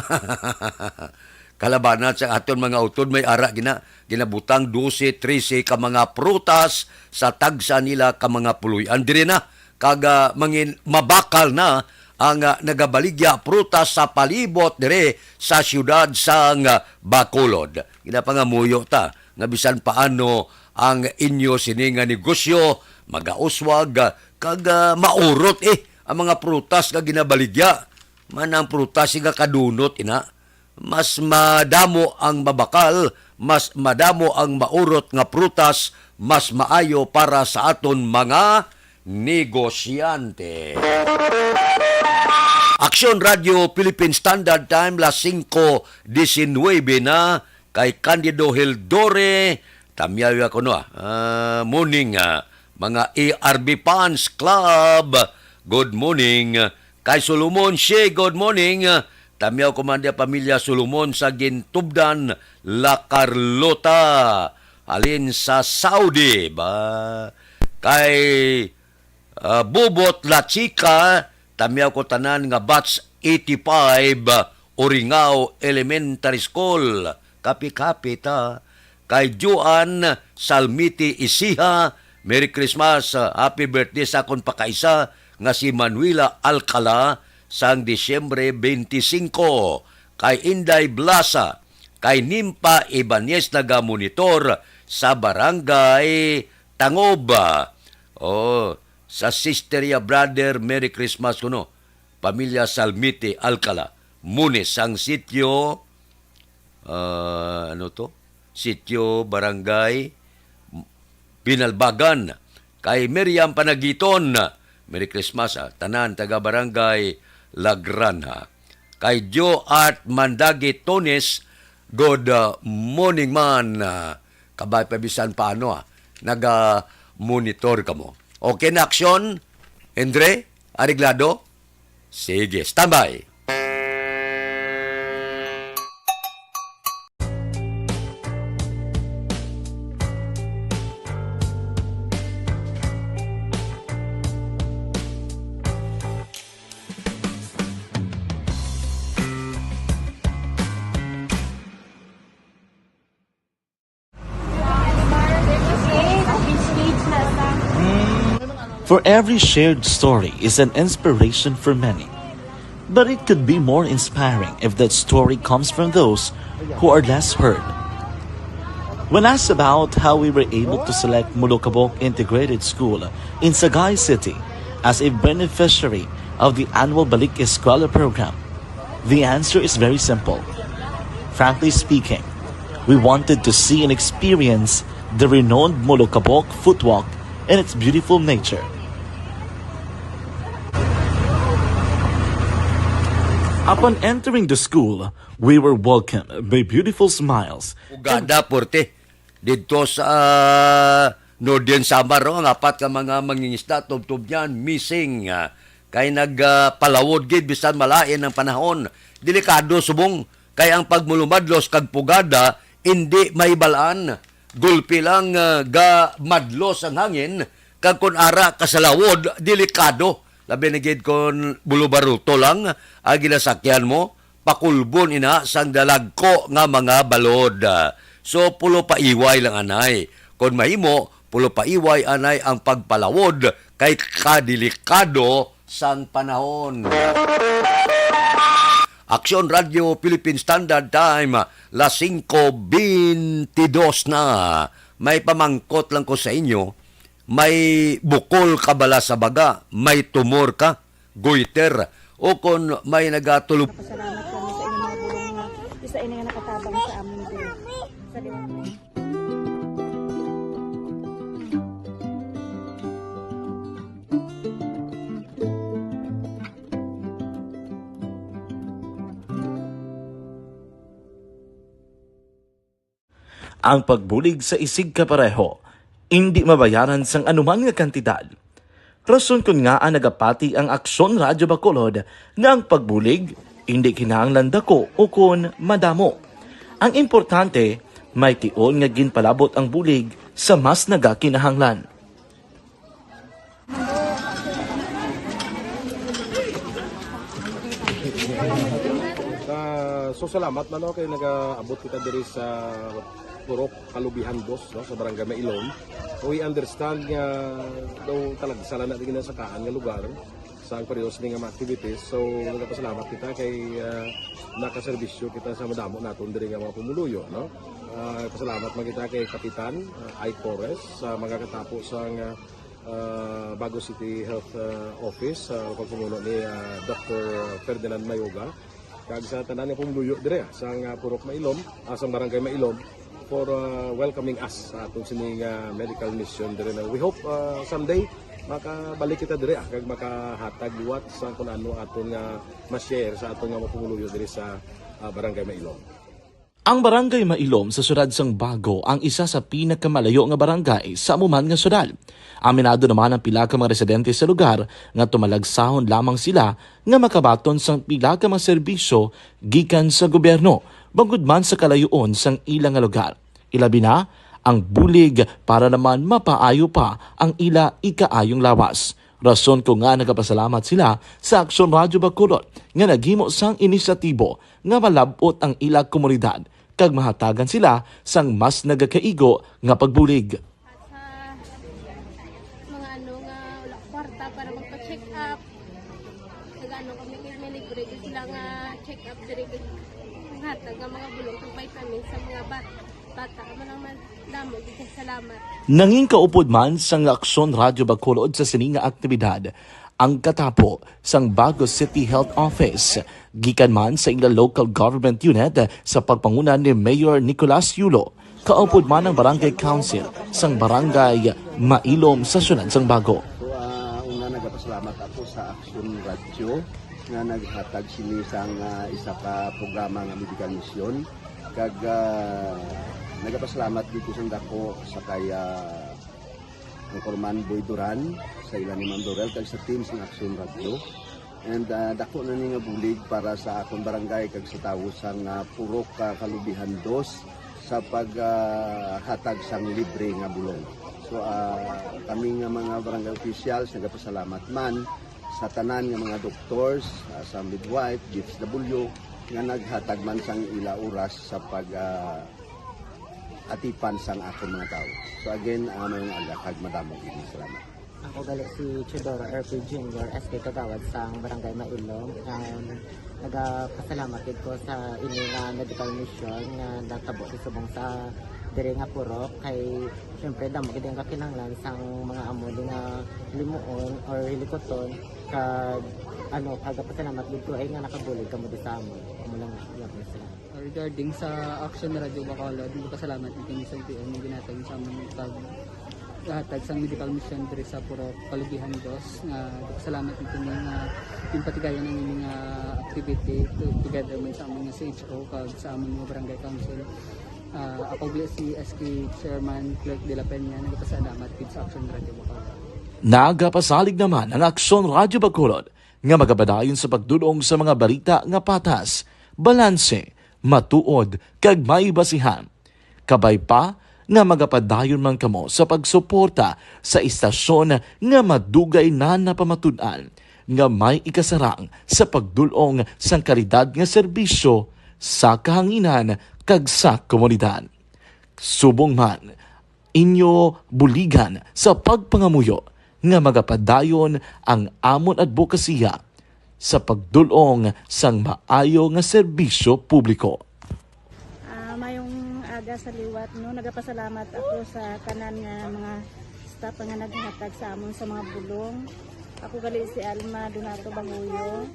kalabanan sa aton mga utod may ara gina ginabutang dose, trese ka mga prutas sa tagsa nila ka mga puloy-an diri na kag ah, mangin mabakal na ang ah, nagabaligya prutas sa palibot diri sa siyudad sang ah, Bacolod. Ginapangamuyo ta nga bisan paano ang inyo sini nga negosyo magauswag ah, kag ah, maurot eh ang mga prutas nga ginabaligya. Man ang prutas nga kadunot ina. Mas madamo ang mabakal, mas madamo ang maurot nga prutas, mas maayo para sa aton mga negosyante. Aksyon Radio Philippine Standard Time, las singko disinwebe na, kay Candido Hildore, tamyaw ako no, ah, morning, ah, mga A R B Fans Club, good morning. Kay Solomon Shea, good morning. Tamyaw ko man dia pamilya Solomon sa Gintubdan, La Carlota, halin sa Saudi ba. Kay ah, Bubot La Chica, tamyaw ko tanan nga batch eighty-five, Uringao Elementary School. Kapi-kapi ta. Kay Joan Salmiti Isiha, Merry Christmas, ah, happy birthday sa akon pakaisa nga si Manuela Alcala sang Disyembre twenty-five. Kay Inday Blasa, kay Nimpa Ibanez nagamonitor sa Barangay Tangob. Oh, sa sister ya brother, Merry Christmas kuno. Pamilya Salmite Alcala, Munis sang sitio, ah, ano to? Sitio, Barangay Pinalbagan. Kay Miriam Panagiton, Merry Christmas, ah, tanan taga Barangay Lagranha. Kay Joe Art Mandagi Tones, good, ah, morning man. Ah, kabay pa bisan paano, ah, naga-monitor kamo. Okay na, aksyon? Andre? Areglado? Sige, standby. For every shared story is an inspiration for many. But it could be more inspiring if that story comes from those who are less heard. When asked about how we were able to select Molokabok Integrated School in Sagay City as a beneficiary of the annual Balik Eskwela program, the answer is very simple. Frankly speaking, we wanted to see and experience the renowned Molokabok Footwalk and its beautiful nature. Upon entering the school, we were welcomed by beautiful smiles. Ugada, porte. Didto sa, ah, Northern Samar, no, ang apat ka mga mangingisda, tubtob niyan, missing. Ah, kay nagpalawod gid bisan malain ang panahon. Delikado subong kay ang pagmulumadlos kag pugada indi mahibalaan. Gulpi lang, ah, gamadlos ang hangin, kag kon ara ka sa lawod, delikado. Labi na gid kon bulubaruto lang ang ginasakyan mo, pakulbon ina sang dalagko nga mga balod. So, pulo paiway lang anay. Kon mahimo, pulo paiway anay ang pagpalawod kay kadelikado sang panahon. Aksyon Radio Philippine Standard Time, las singko bentidos na. May pamangkot lang ko sa inyo, may bukol ka bala sa baga, may tumor ka, goiter, o kon may nagatulog. Pasalamat kami sa inyong mga bulong nga isa ini nga nakatabang sa amin diri. Sa Ang pagbulig sa isigkapareho indi mabayaran sang anuman nga kantidad. Rason kon ngaa nagapati ang Aksyon Radyo Bacolod nga ang pagbulig indi kinahanglan daku ukon madamo. Ang importante, may tion nga ginpalabot ang bulig sa mas nagakinahanglan. Ah, so salamat man, no, kay nagaabot kita diri sa Purok Kalubihan, boss, no, sa Barangay Mailom. We understand nga daw talagsa lang na di ginasakaan nga lugar sa ang periods ni nga mga activities. So nagapasalamat kita kay, ah, nakaserbisyo kita sa madamo naton diri nga mga pumuluyo, no. Ah, pasalamat man kita kay Kapitan, ah, Ike Torres sa mga katapo sa nga ah, Bago City Health, ah, Office, sa pagpamuno ni, ah, Doctor Ferdinand Mayoga, kag sa tanan nga pumuluyo dire, ah, sa nga Purok Mailom, ah, sa Barangay Mailom, for, ah, welcoming us sa atong sining, ah, medical mission dire na. We hope, ah, someday, Makabalik kita diri, ah, kag makahatag liwat sa kung ano aton nga ma-share sa aton nga mga pumuluyo diri sa, ah, Barangay Mailom. Ang Barangay Mailom sa siyudad sang Bago ang isa sa pinakamalayo nga barangay sa amo man nga siyudad. Aminado naman ang pila ka mga residente sa lugar nga tumalagsahon lamang sila nga makabaton sang pila ka mga serbisyo gikan sa gobyerno, bangod man sa kalayoon sang ila nga lugar. Ilabi na ang bulig para naman mapaayo pa ang ila ikaayong lawas. Rason ko nga nagapasalamat sila sa Aksyon Radyo Bacolod nga naghimo sang inisyatibo nga malab-ot ang ila komunidad kag mahatagan sila sang mas nagakaigo nga pagbulig. At sa mga ano nga wala kwarta para magpa-check up, nag-ano kami, may libre din sila nga check up diri, kag hatag nga mga bulong kag vitamins sa mga bat-, bata. Amo lang man, damo gid kay salamat. Nangin kaupod man sang Aksyon Radyo Bacolod sa sini nga aktibidad ang katapo sang Bago City Health Office, gikan man sa ila local government unit sa pagpanguna ni Mayor Nicolas Yulo. Kaupod man ang Barangay Council sang Barangay Mailom sa siyudad sang Bago. So, ah, una, nagapasalamat ako sa Aksyon Radyo nga naghatag sini sang, ah, isa ka programa nga medical mission. Kag, ah, nagapasalamat dito sa dako sa kay, ah, Anchorman Boy Duran, sa ila ni Ma'am Dorel, kag sa team sang Aksyon Radyo. And, ah, dako na ni nga bulig para sa akon barangay kag sa tawo sang, ah, Purok, ah, Kalubihan Dos sa pag, ah, hatag sang libre nga bulong. So, ah, kami nga mga barangay officials nagapasalamat man sa tanan nga mga doctors, ah, sa midwife, D S W, nga naghatag man sang ila oras sa pag, ah, atipan sang akon mga tawo. So again, ah, maayong aga kag madamo gid nga salamat. Ako gali si Teodoro R P Junior, S K Kagawad sang Barangay Mailom. Um, nagapasalamat gid ko sa ini nga medical mission nga natabo sa subong sa diri nga purok. Kay, syempre, damo gid ang kakinahanglan sang mga amo di nga limuon or hilikuton. Kag, ano, nagapasalamat gid ko ay nga nakabulig kamo di sa amo. Amo lang, yeah, salamat. Regarding sa Action Radio Bacolod, nagpasalamat gid kami sa L T O nga ginhatag sa amon pag hatag sang medical mission diri sa Purok Kalubihan Dos. Nga nagpasalamat gid kami nga ginpatigayon ang ining, ah, activity to-, together man sa amon nga C H O kag sa amon nga barangay council. Ah, ako gali si S K Chairman Clerk de la Peña, nagpasalamat gid sa Action Radio Bacolod. Nagapasalig naman ang Action Radio Bacolod nga magapadayon sa pagdul-ong sa mga balita nga patas, balanse, matuod, kag may basihan. Kabay pa nga magapadayon man kamo sa pagsuporta sa istasyon nga madugay na napamatud-an nga may ikasarang sa pagdul-ong sang kalidad nga serbisyo sa kahanginan kag sa komunidad. Subong man, inyo buligan sa pagpangamuyo nga magapadayon ang amon adbokasiya sa pagdul-ong sang maayo nga serbisyo publiko. Ah, mayong aga sa liwat, no? Nagapasalamat ako sa tanan nga mga staff nga naghatag sa amon sa mga bulong. Ako gali si Alma Donato Banguyo,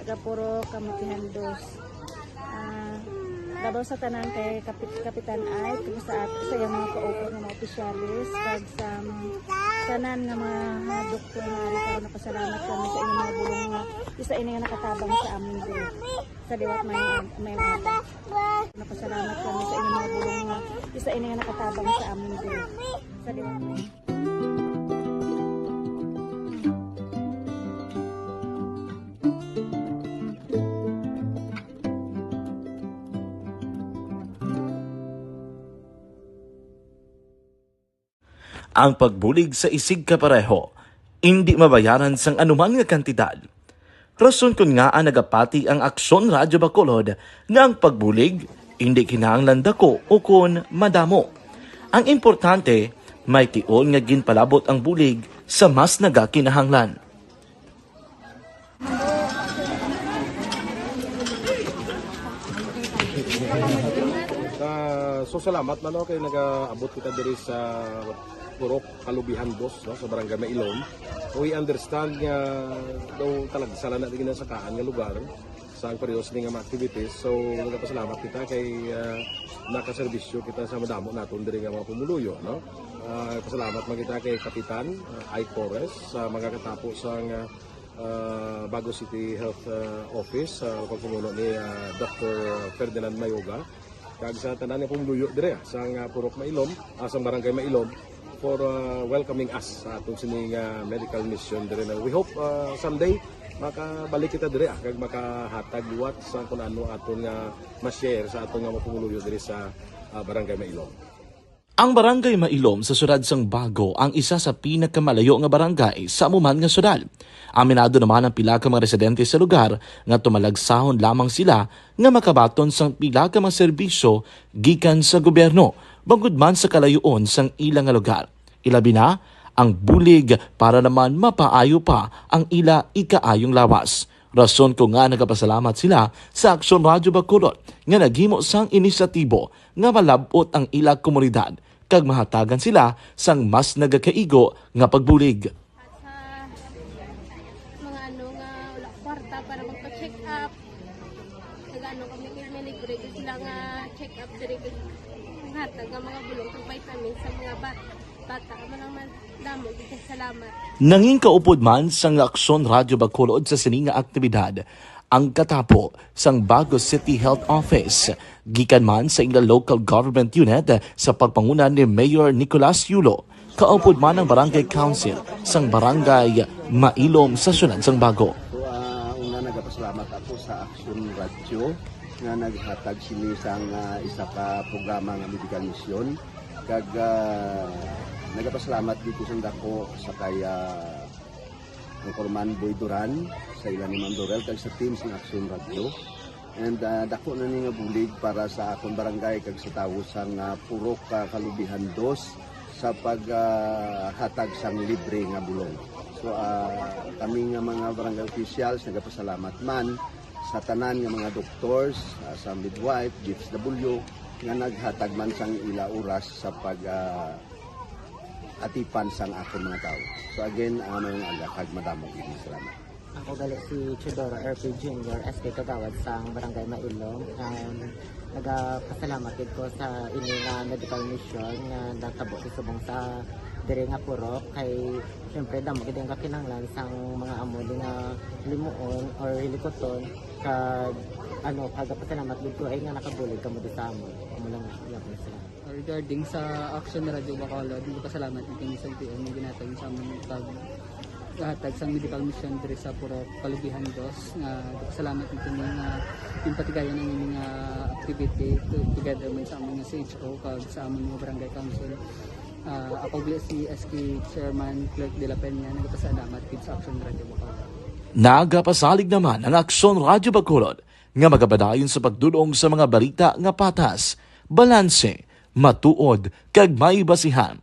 taga Purok Kamutihan Dos. Ah, labaw sa tanan kay Kapit-, Kapitan Ike, kag sa at-, sa iyang mga kaupod nga mga opisyalis, kag sa mga tanan nga mga, mga doktor nga ari karon, napasalamat kami sa inyong mga bulong nga isa ini nga nakatabang sa amin diri. Sa liwat may, may mga. Napasalamat kami sa inyong mga bulong nga isa ini nga nakatabang sa amin diri. Sa liwat may. Ang pagbulig sa isigkapareho indi mabayaran sang anuman nga kantidad. Rason kon ngaa nagapati ang Aksyon Radyo Bacolod nga ang pagbulig indi kinahanglan dako ukon madamo. Ang importante, may tion nga ginpalabot ang bulig sa mas nagakinahanglan. Ah, so salamat man, no, kay nagaabot kita diri sa Purok Kalubihan Dos, no, sa Barangay Mailom. We understand nga daw talagsa lang na di ginasakaan nga lugar sa ang periodo sini nga mga activities. So nagapasalamat kita kay, ah, nakaserbisyo kita sa madamo naton diri nga mga pumuluyo, no? Ah, pasalamat man kita kay Kapitan, ah, Ike Torres, sa mga katapo sang, ah, ah, Bago City Health, ah, Office, sa pagpamuno ni, ah, Doctor Ferdinand Mayoga, kag sa tanan nga pumuluyo dire, ah, sang, ah, Purok Mailom, ah, sang Barangay Mailom, for, ah, welcoming us sa atong sining, ah, medical mission dire na we hope, ah, someday makabalik kita dire, ah, kag makahatag liwat sa kung ano aton nga ma-share sa aton nga mga pumuluyo dire sa, ah, Barangay Mailom. Ang Barangay Mailom sa siyudad sang Bago ang isa sa pinakamalayo nga barangay sa amo man nga siyudad. Aminado naman ang pila ka mga residente sa lugar nga tumalagsahon lamang sila nga makabaton sang pila ka mga serbisyo gikan sa gobyerno, bangod man sa kalayoon sang ila nga lugar. Ilabi na ang bulig para naman mapaayo pa ang ila ikaayong lawas. Rason ko nga nagapasalamat sila sa Aksyon Radyo Bacolod nga naghimo sang inisyatibo nga malab-ot ang ila komunidad kag mahatagan sila sang mas nagakaigo nga pagbulig. Sa mga ano nga wala kwarta para magpa-check up, nag-ano kami, may libre gyud sila nga check up diri, hatag nga mga bulong kag vitamins sa mga bat-, bata. Amo lang man, damo gyud kay salamat. Nangin kaupod man sang Aksyon Radyo Bacolod sa sini nga aktibidad ang katapo sang Bago City Health Office, gikan man sa ila local government unit sa pagpanguna ni Mayor Nicolas Yulo, kaupod man ang Barangay Council sang Barangay Mailom sa siyudad sang Bago. So, ah, una, nagapasalamat ako sa Aksyon Radyo nga naghatag sini sang, ah, isa ka programa nga medical mission. Kag, ah, nagapasalamat dito sa dako sa kay, ah, Anchorman Boy Duran, sa ila ni Ma'am Dorel, kag sa team sa Aksyon Radyo. And, ah, dako na ni nga bulig para sa akon barangay kag sa tawo sang, ah, Purok, ah, Kalubihan Dos sa pag, ah, hatag sang libre nga bulong. So, ah, kami nga mga barangay officials nagapasalamat man sa tanan nga mga doctors, ah, sa midwife, D S W, nga naghatag man sang ila oras sa pag, ah, atipan sang akon mga tawo. So again, ah, maayong aga kag madamo gid nga salamat. Ako gali si Teodoro R P Junior, S K Kagawad sang Barangay Mailom. Um, nagapasalamat gid ko sa ini nga medical mission nga natabo sa subong sa diri nga purok. Kay siyempre, damo gid ang kakinahanglan sang mga amo di nga limuon or hilikuton. Kag ano, nagapasalamat gid ko ay nga nakabulig kamo di sa amon. Amo lang, iya po sila. Regarding sa Action Radio Bacolod, nagpasalamat ang kini sa L T O nga ginhatag sa amon pag hatag sang medical mission diri sa Purok Kalubihan Dos, nga nagpasalamat ang kini nga ginpatigayon ang ini nga activity to-, together man sa amon nga C H O kag sa amon nga barangay council. Ah, ako gali si S K Chairman Clerk de la Peña, nagpasalamat gid sa Action Radio Bacolod. Nagapasalig naman ang Aksyon Radyo Bacolod nga magapadayon sa pagdul-ong sa mga balita nga patas, balanse, matuod, kag may basihan.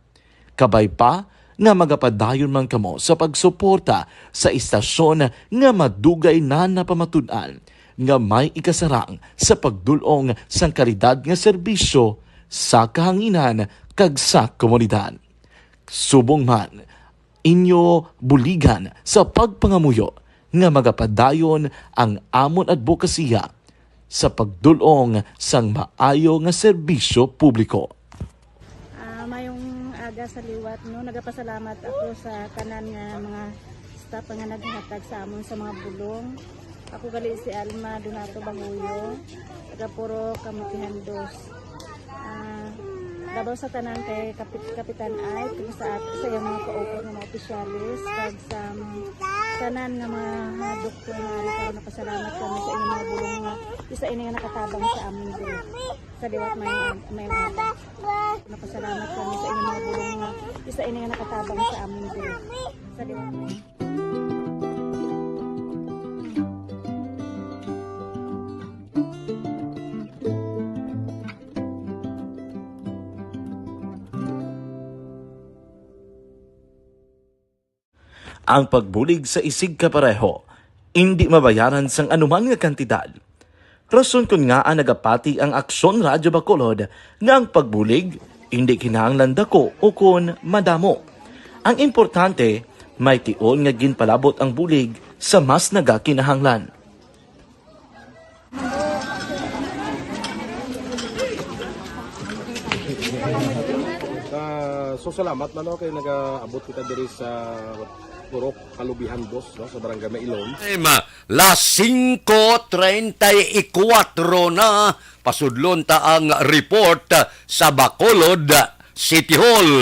Kabay pa nga magapadayon man kamo sa pagsuporta sa istasyon nga madugay na napamatud-an nga may ikasarang sa pagdul-ong sang kalidad nga serbisyo sa kahanginan kag sa komunidad. Subong man, inyo buligan sa pagpangamuyo nga magapadayon ang amon adbokasiya sa pagdul-ong sang maayo nga serbisyo publiko. Ah, mayong aga sa liwat, no? Nagapasalamat ako sa tanan nga mga staff nga naghatag sa amon sa mga bulong. Ako gali si Alma Donato Bahuyo, taga Purok Kamutihan Dos. Ah, labaw sa tanan kay Kapit-, Kapitan Ike, kag sa at-, sa iyang mga kaupat nga mga opisyales, kag sa, um, tanan nga mga, ah, doktor nga ari karon, nagapasalamat kami sa inyong mga bulong nga isa ini nga nakatabang sa amin diri. Sa liwat, mayong, mayong aga. Nagapasalamat kami sa inyong mga bulong nga isa ini nga nakatabang sa amin diri. Sa liwat, mayong Ang pagbulig sa isigkapareho indi mabayaran sang anuman nga kantidad. Rason kon ngaa nagapati ang Aksyon Radyo Bacolod nga ang pagbulig indi kinahanglan dako ukon madamo. Ang importante, may tion nga ginpalabot ang bulig sa mas nagakinahanglan. Sa So, salamat na, no, kay nagaabot kita diri sa Purok Kalubihan, boss, no, sa Barangay Mailon. Time, las singko treinta y cuatro na, pasudlon ta ang report sa Bacolod City Hall.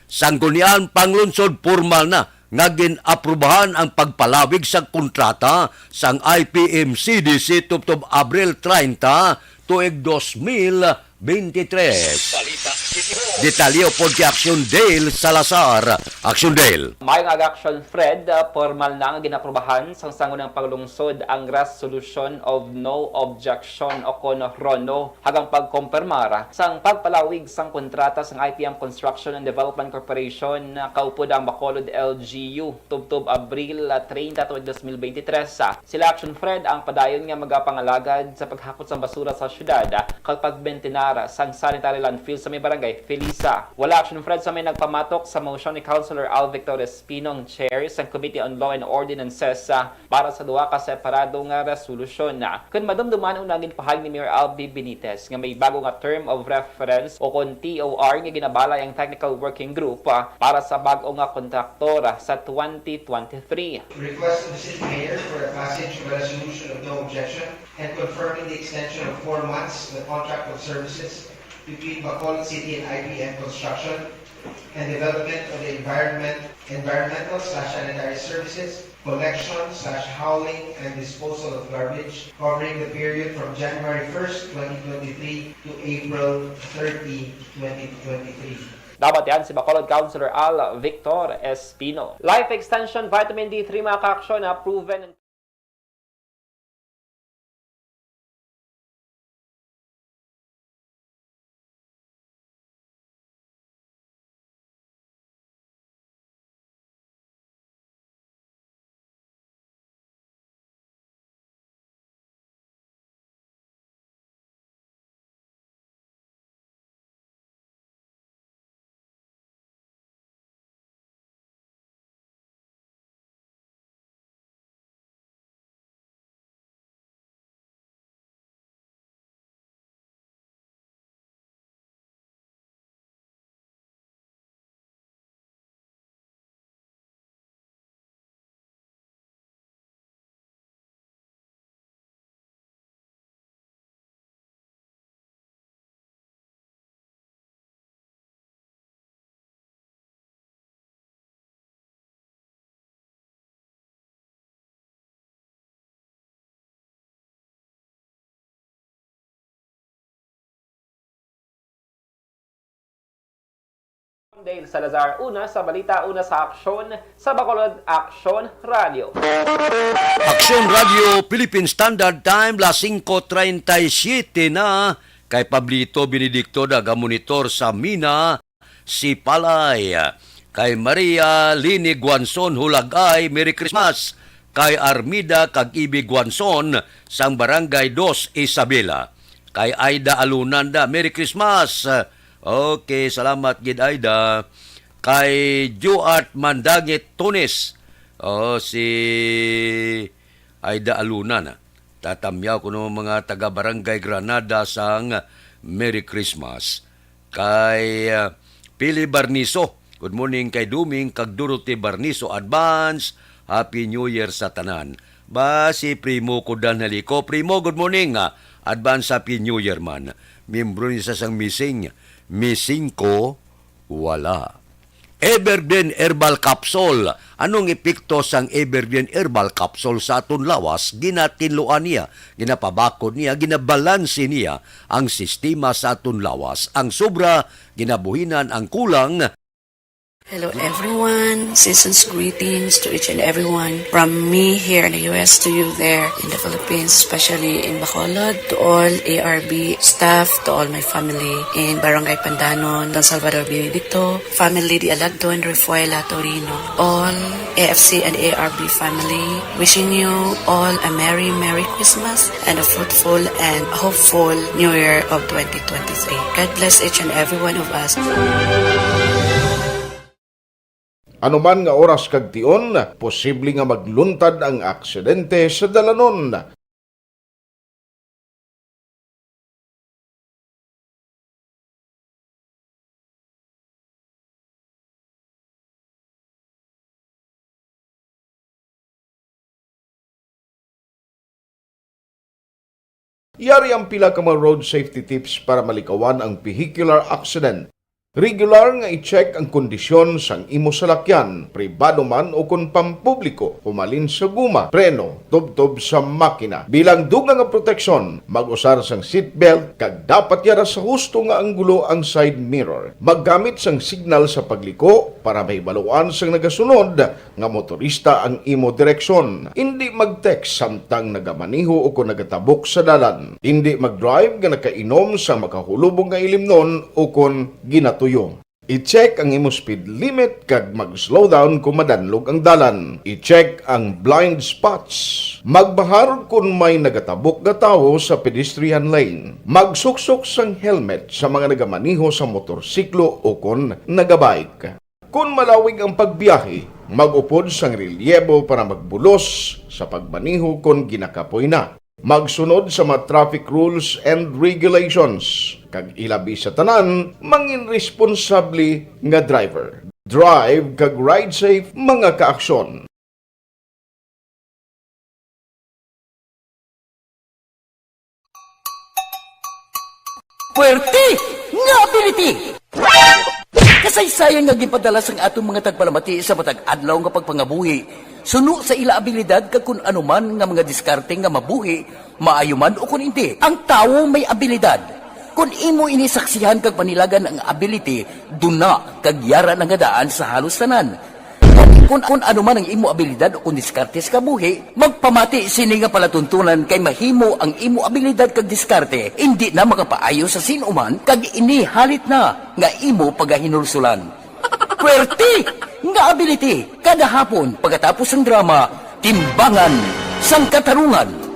Sangguniang Panglungsod, pormal na nga gin-aprubahan ang pagpalawig sa kontrata sang I P M C D C tubtob Abril treinta, tuig dos mil veintitrés. Balita City Hall. Detalye upod kay Action Dale Salazar. Action Dale. Maayong aga, Action Fred. Ah, pormal na nga ginaprubahan sang Sangguniang Panglungsod ang Resolution of No Objection o kon RONO, hagang pagkompirmar sang pagpalawig sang kontrata sang I P M Construction and Development Corporation, ah, kaupod ang Bacolod L G U, tubtob Abril, ah, treinta, tuig dos mil veintitrés. Ah, sila Action Fred ang padayon nga magapangalagad sa paghakot sang basura sa syudad, ah, kag pagmentenar sang sanitary landfill sa may barangay Felisa. Wala Action Fred sa may nagpamatok sa motion ni Councilor Al Victor Espino, ang chair sang Committee on Law and Ordinances, ah, para sa duha ka separado nga resolusyon. Kon madumduman, una ginpahayag ni Mayor Albi Benitez nga may bago nga term of reference o kon T O R nga ginabalay ang Technical Working Group, ah, para sa bag-o nga kontraktor, ah, sa twenty twenty-three. Request of the City Mayor for a passage of a resolution of no objection and confirming the extension of four months of the contract of services between Bacolod City and I P M Construction and development of the environment, environmental slash sanitary services, collection slash hauling and disposal of garbage, covering the period from January first, twenty twenty-three to April thirty, twenty twenty-three. Nabatian si Bacolod Councilor Al Victor Espino. Life Extension Vitamin D three, mga ka-aksyon, na proven Dale Salazar, una sa balita, una sa aksyon, sa Bacolod Aksyon Radio. Aksyon Radio, Philippine Standard Time, las singko treinta y siete na. Kay Pablito Benedicto, nagamonitor sa Mina, Sipalay. Kay Maria Lini Guanzon Hulagay, Merry Christmas. Kay Armida kag Ibi Guanzon sang Barangay Dos Isabela. Kay Aida Alunanda, Merry Christmas. Okay, salamat gid, Aida. Kay Juart Mandangit Tunis. Oh, si Aida Alunanda. Tatamyaw kuno mga taga Barangay Granada sang Merry Christmas. Kay, ah, Pili Barniso, good morning kay Duming kag Dorothy Barniso. Advance Happy New Year sa tanan. Ba, si Primo ko dan haliko. Primo, good morning, ah. Advance Happy New Year man. Miyembro ni sa sang missing. Missing ko, wala. Evergreen Herbal Capsule. Anong epekto sang Evergreen Herbal Capsule sa aton lawas? Ginatinluan niya, ginapabakod niya, ginabalanse niya ang sistema sa aton lawas. Ang sobra, ginabuhinan. Ang kulang. Hello everyone, season's greetings to each and everyone from me here in the U S to you there in the Philippines, especially in Bacolod, to all A R B staff, to all my family in Barangay Pandanon, Don Salvador Benedicto, family Dialagton, Refuela, Torino, all A F C and A R B family, wishing you all a merry, merry Christmas and a fruitful and hopeful New Year of twenty twenty-three. God bless each and every one of us. Anuman nga oras kag tion, posible nga magluntad ang aksidente sa dalanon. Yari ang pila ka mga road safety tips para malikawan ang vehicular accident. Regular nga i-check ang kondisyon sang imo salakyan, pribado man o kon pampubliko, humalin sa guma, preno, tubtob sa makina. Bilang dugang nga proteksyon, mag-usar sang seatbelt kag dapat yara sa husto nga anggulo ang side mirror. Maggamit sang signal sa pagliko para mahibaluan sang nagasunod nga motorista ang imo direksyon. Indi mag-text samtang nagamaneho o kon nagatabok sa dalan. Indi mag-drive nga nakainom sa makahulubong nga ilimnon o kon ginatuyo. I-check ang imo speed limit kag mag-slow down kon madanlog ang dalan. I-check ang blind spots. Magbahar kon may nagatabok nga tawo sa pedestrian lane. Magsuksok sang helmet sa mga nagamaneho sa motorsiklo o kon nagabike. Kon malawig ang pagbiyahe, mag-upod sang relyebo para magbulos sa pagmaneho kon ginakapoy na. Magsunod sa mga traffic rules and regulations, kag ilabi sa tanan, mangin responsable nga driver. Drive kag ride safe, mga kaaksyon. Puwerte nga ability! Kasaysayan nga ginpadala sang aton mga tagpalamati sa matag adlaw nga pagpangabuhi, suno sa ila abilidad kag kun ano man nga mga diskarte nga mabuhi, maayo man o kun indi. Ang tawo may abilidad. Kun imo ini saksihan kag panilagan ang ability, duna kag yara na nga daan sa halos tanan. Kun, kun ano man ang imo abilidad o kon diskarte sa kabuhi, magpamati sini nga palatuntunan kay mahimo ang imo abilidad kag diskarte indi na makapaayo sa sin-o man kag ini halit na nga imo pagahinulsulan. Puwerte nga ability kada hapon pagkatapos sang drama, Timbangan sang Katarungan.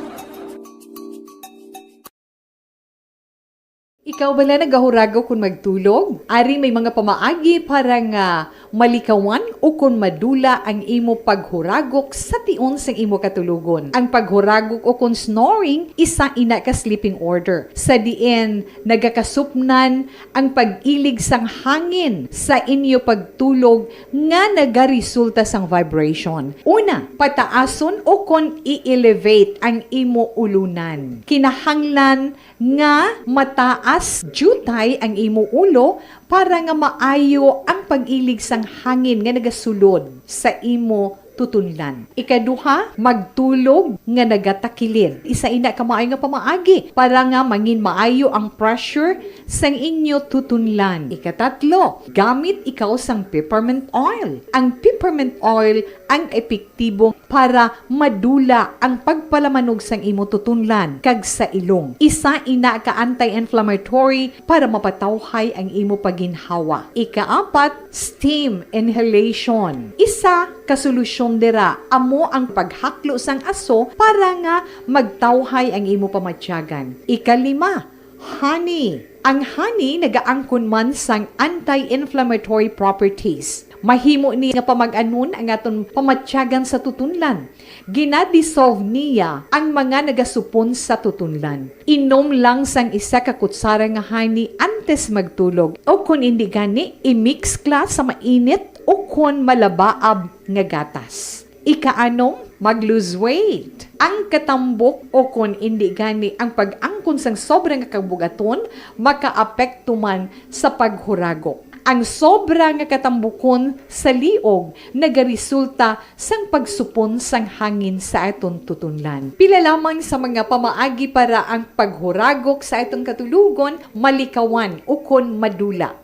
Ikaw bala nagahuragok kon magtulog? Ari may mga pamaagi para nga malikawan o kon madula ang imo paghuragok sa tion sang imo katulogon. Ang paghuragok o kon snoring, isa ina ka sleeping order, sa diin nagakasupnan ang pag-ilig sang hangin sa inyo pagtulog nga nagaresulta sang vibration. Una, pataason o kon i-elevate ang imo ulunan. Kinahanglan nga mataas diutay ang imo ulo para nga maayo ang pag-ilig sang hangin nga nagasulod sa imo tutunlan. Ikaduha, magtulog nga nagatakilid. Isa ina ka maayo nga pamaagi para nga mangin maayo ang pressure sang inyo tutunlan. Ikatatlo, gamit ikaw sang peppermint oil. Ang peppermint oil ang epektibo para madula ang pagpalamanog sang imo tutunlan kag sa ilong. Isa ina ka anti-inflammatory para mapatawhay ang imo pagginhawa. Ikaapat, steam inhalation. Isa ka solusyon dira amo ang paghaklo sang aso para nga magtawhay ang imo pamatyagan. Ikalima, honey. Ang honey nagaangkon man sang anti-inflammatory properties. Mahimo ni nga pamag-anon ang aton pamatyagan sa tutunlan. Gina-dissolve niya ang mga nagasupon sa tutunlan. Inom lang sang isa ka kutsara nga honey antes magtulog, o kon indi gani, i-mix la sa mainit o kon malabaab nga gatas. Ikaanom, mag-lose weight. Ang katambok o kon indi gani ang pag-angkon sang sobra nga kabug-aton makaapekto man sa paghuragok. Ang sobra nga katambukon sa liog nagaresulta sang pagsupon sang hangin sa aton tutunlan. Pila lamang sa mga pamaagi para ang paghuragok sa aton katulogon malikawan ukon madula.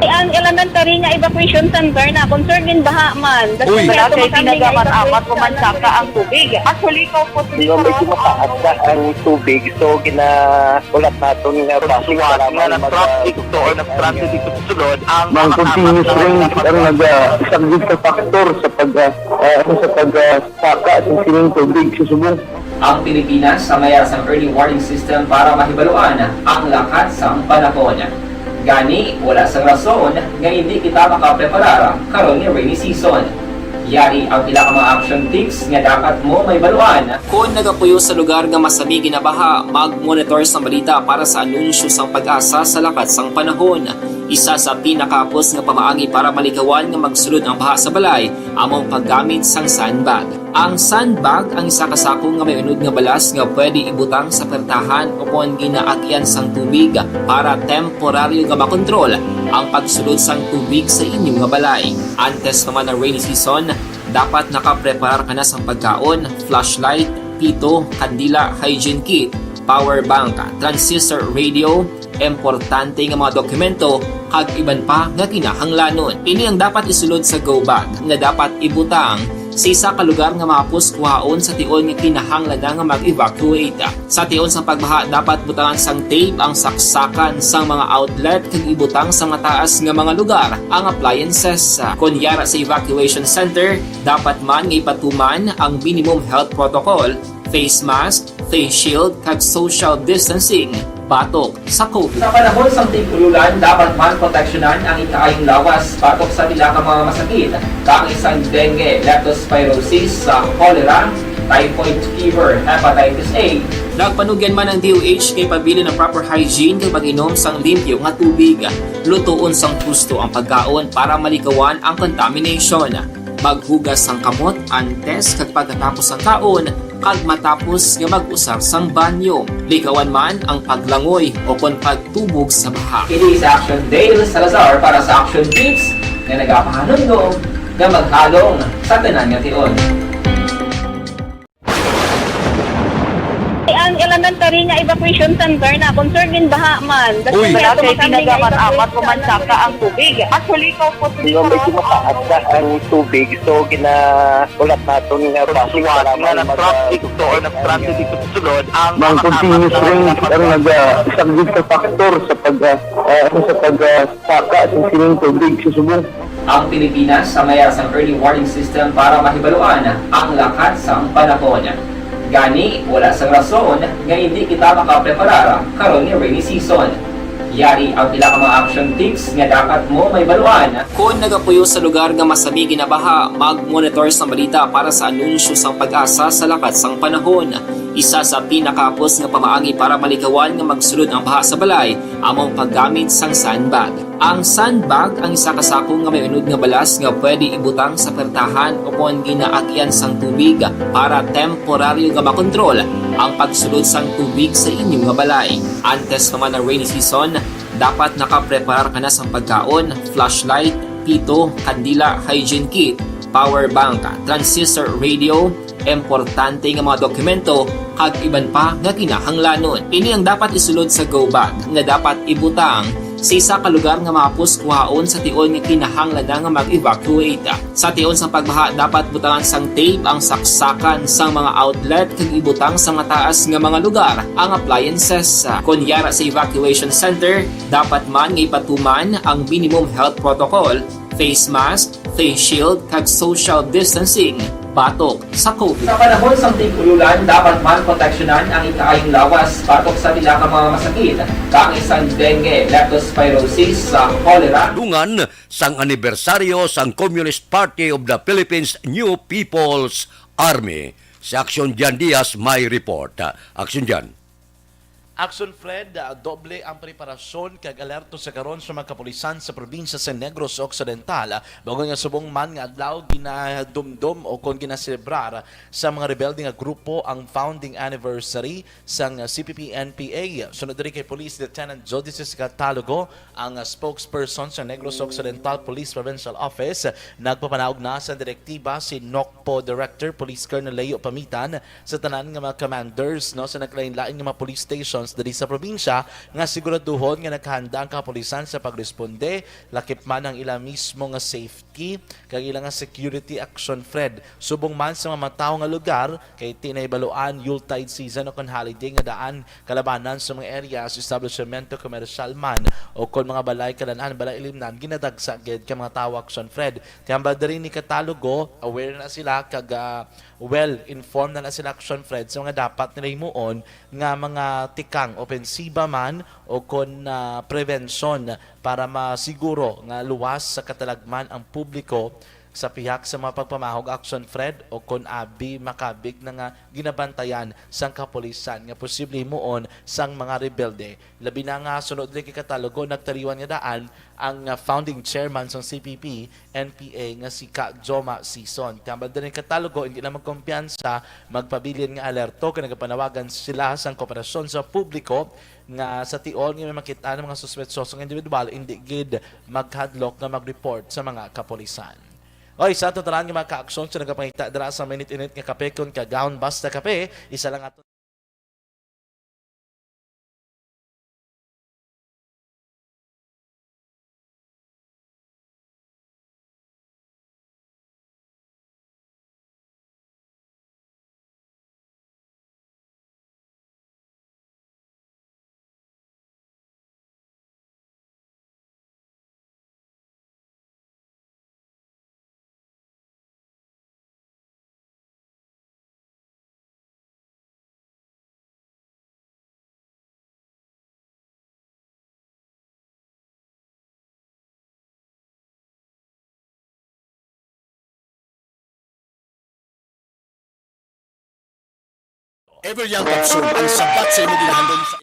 Ang elementary nga evacuation center na concerned in baha man. Uy. Wala kay tinaga man amat ko man saka ang tubig. Actually, ikaw po, di ba, medyo mataas na ang tubig, so gina-, ulat naton nga traffic nga na-traffic to or na-stranded dito sa sulod ang mga continuous rain ang naga-, isa gid ka factor sa pag, ah, ah, ano, sa pag, ah, saka sa sining tubig sa subong. Ang Pilipinas sa mayar sang early warning system para mahibaluan ang lakat sang panahon. Gani, wala sang rason nga hindi kita makapreparar karon nga rainy season. Yari ang pila ka mga action tips nga dapat mo mahibaluan. Kon nagapuyo sa lugar nga masami ginabaha, mag-monitor sa balita para sa anunsyo sang PAGASA sa lakat sang panahon. Isa sa pinakahapos nga pamaagi para malikawan nga magsulod ang baha sa balay amo ang paggamit sang sandbag. Ang sandbag ang isa ka sako nga may unod nga balas nga pwede ibutang sa pertahan o kon ginaagyan sang tubig para temporaryo nga makontrol ang pagsulod sang tubig sa inyo nga balay. Antes pa man ang rainy season, dapat nakapreparar ka na sang pagkaon, flashlight, pito, kandila, hygiene kit, power bank, transistor radio, importante nga mga dokumento, kag iban pa nga kinahanglanon. Ini ang dapat isulod sa go bag nga dapat ibutang sa isa ka lugar nga mahapos kuhaon sa tion nga kinahanglan na nga mag-evacuate. Sa tion sa pagbaha, dapat butangan sang tape ang saksakan sang mga outlet kag ibutang sa mataas nga mga lugar ang appliances. Kon yara sa evacuation center, dapat man nga ipatuman ang minimum health protocol, face mask, face shield, kag social distancing batok sa COVID. Sa panahon sang tig-ululan, dapat man proteksyonan ang ikaayong lawas batok sa pila ka mga masakit, kaangay sang dengue, leptospirosis, sa cholera, typhoid fever, hepatitis A. Nagpanugyan man ang D O H nga ipabilin ang proper hygiene kag pag-inom sang limpyo nga tubig. Lutoon sang husto ang pagkaon para malikawan ang contamination. Maghugas sang kamot antes kag pagkatapos sang kaon kag matapos nga mag-usar sang banyo. Likawan man ang paglangoy o kon pagtubog sa baha. Kini sa Action Dale Salazar para sa Action Tips nga nagapahanumdom nga maghalong sa tanan nga tion. Ang elementary nga evacuation center na concerned din baha man. Uy. Wala kay tinaga man amat, umansaka ang tubig. Actually, ko po, medyo mataas na ang tubig, so gina-, ulat naton nga bus nga nag-traffic to or nag-transit dito sa sulod ang mga continuous rains ang nag-, ah, isang big factor sa pag, ah, ah, sa pag, ah, saka sa sining tubig sa subong. Ang Pilipinas ang may sang early warning system para mahibaluan ang lakat sang panahon. Gani, wala sang rason nga hindi kita makapreparar karon nga rainy season. Yari ang pila ka mga action tips nga dapat mo mahibaluan. Kon nagapuyo sa lugar nga masami ginabaha, mag-monitor sang balita para sa anunsyo sang PAGASA sa lakat sang panahon. Isa sa pinakahapos nga pamaagi para malikawan nga magsulod ang baha sa balay amo ang paggamit sang sandbag. Ang sandbag ang isa ka sako nga may unod nga balas nga pwede ibutang sa pertahan o kon ginaagyan sang tubig para temporaryo nga makontrol ang pagsulod sang tubig sa inyo nga balay. Antes pa man ang rainy season, dapat nakapreparar ka na sang pagkaon, flashlight, pito, kandila, hygiene kit, power bank, transistor radio, importante nga mga dokumento, kag iban pa nga kinahanglanon. Ini ang dapat isulod sa go bag nga dapat ibutang sa isa ka lugar nga mahapos kuhaon sa tion nga kinahanglan na nga mag-evacuate. Sa tion sa pagbaha, dapat butangan sang tape ang saksakan sang mga outlet kag ibutang sa mataas nga mga lugar ang appliances. Kon yara sa evacuation center, dapat man nga ipatuman ang minimum health protocol, face mask, face shield, kag social distancing batok sa COVID. Sa panahon sang tig-ululan, dapat man proteksyonan ang ikaayong lawas batok sa pila ka mga masakit, kaangay sang dengue, leptospirosis, sa cholera. Dungan sang anibersaryo sang Communist Party of the Philippines New People's Army. Si Action Jan Diaz may report. Action Jan. Action Fred, ah, doble ang preparasyon kag alerto sa karon sa mga kapulisan sa probinsya sa Negros Occidental, ah, bangod nga subong man nga adlaw ginadumdom o kon ginaselebrar sa mga rebelde nga grupo ang founding anniversary sang, ah, C P P N P A. Sunod diri kay Police Lieutenant Jodices Catalogo, ang, ah, spokesperson sa Negros Occidental Police Provincial Office, nagpapanaog na sa direktiba si NOCPO Director Police Colonel Leo Pamitan sa tanan nga mga commanders, no, sa naglain-lain nga mga police stations diri sa probinsya nga siguraduhon nga nakahanda ang kapulisan sa pagresponde, lakip man ang ila mismo nga safety kag ila nga security action, Fred. Subong man sa mga matawo nga lugar, kay ti nahibaluan Yuletide season o kon holiday nga daan kalabanan sa mga areas, establishmento komersyal man o kon mga balay kalan-an, balay ilimnan, ginadagsa gid ka mga tawo, Action Fred. Ti hambal diri ni Catalogo, aware na sila kag, ah, well informed na, na sila, Action Fred, sa mga dapat nila himuon nga mga tikang opensiba man o kon, ah, prevention para masiguro nga luwas sa katalagman ang publiko sa pihak sa mga pagpamahog aksyon, Fred, o kon abi makabig na nga ginabantayan sang kapulisan nga posible himuon sang mga rebelde, labi na nga sunod diri kay katalogo nagtaliwan nga daan ang, ah, founding chairman sang C P P N P A nga si Ka Joma Sison. Tambal diri kay katalogo, hindi na magkumpiyansa, magpabilin nga alerto kay nagapanawagan sila sang kooperasyon sa publiko nga sa tion nga may makita ang mga suspetsoso nga individual, hindi gid maghadlok nga mag-report sa mga kapulisan. Oy, sa aton tanan nga mga kaaksyon sa nagapangita dira sa mainit-init nga kape kon kagahon basta kape, isa lang ato. Ever Young Capsule, ang sabat sa imong ginahandom sa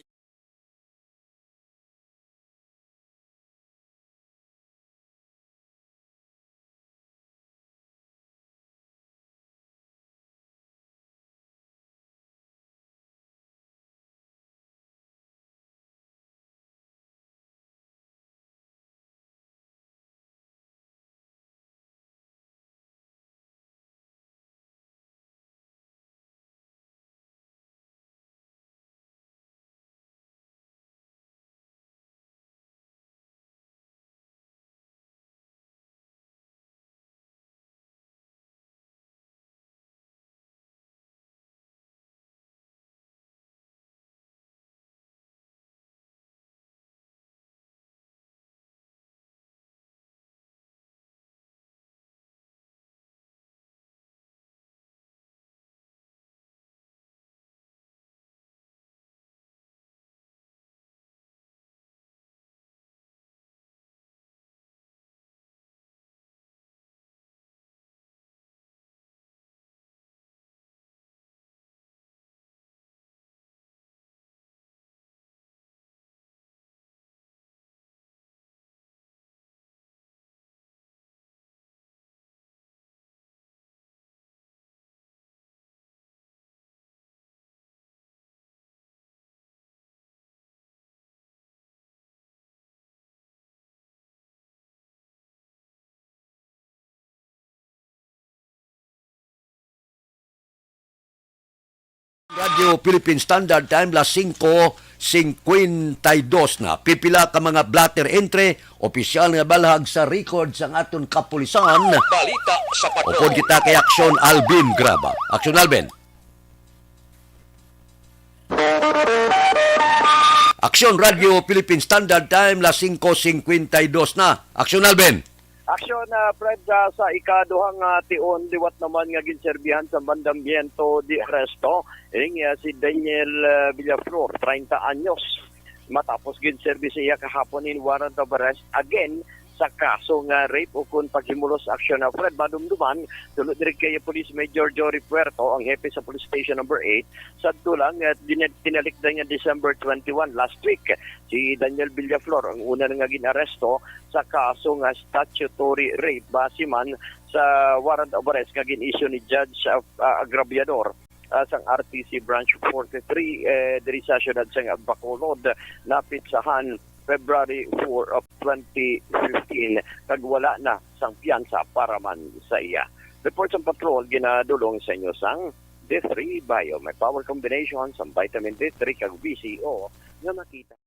Radyo Philippine Standard Time, las singko singkwenta y dos na. Pipila ka mga blotter entry, opisyal nga balhag sa record sang aton kapulisan. Balita sa Patrol. Upod kita kay Aksyon Alvin Graba. Aksyon Alvin. Aksyon Radyo Philippine Standard Time, las singko singkwenta y dos na. Aksyon Alvin. Aksyon, ah, Fred, ah, sa ikaduhang, ah, tion, liwat naman nga ginserbihan sa mandamiento de arresto, ini, ah, si Daniel, ah, Villaflor, treinta anyos. Matapos ginserbi sa iya kahapon in warrant of arrest again sa kaso nga rape o kon paghimulos, Aksyon, ah, Fred. Madumduman, tulo diri kay Police Major Jory Puerto, ang hepe sa Police Station Number eight, sadto lang, ah, din-, tinalikdan nga December twenty-one, last week. Si Daniel Villaflor ang una na nga gin-aresto sa kaso nga statutory rape base man sa warrant of arrest nga gin-issue ni Judge, ah, ah, Agraviador, ah, sang R T C Branch forty-three, eh, diri sa siyudad sang Bacolod, napitsahan February four of twenty fifteen, kag wala na sang piyansa para man sa iya. Report sang patrol ginadulong sa inyo sang D three Bio. May power combination sang vitamin D three kag V C O nga makita.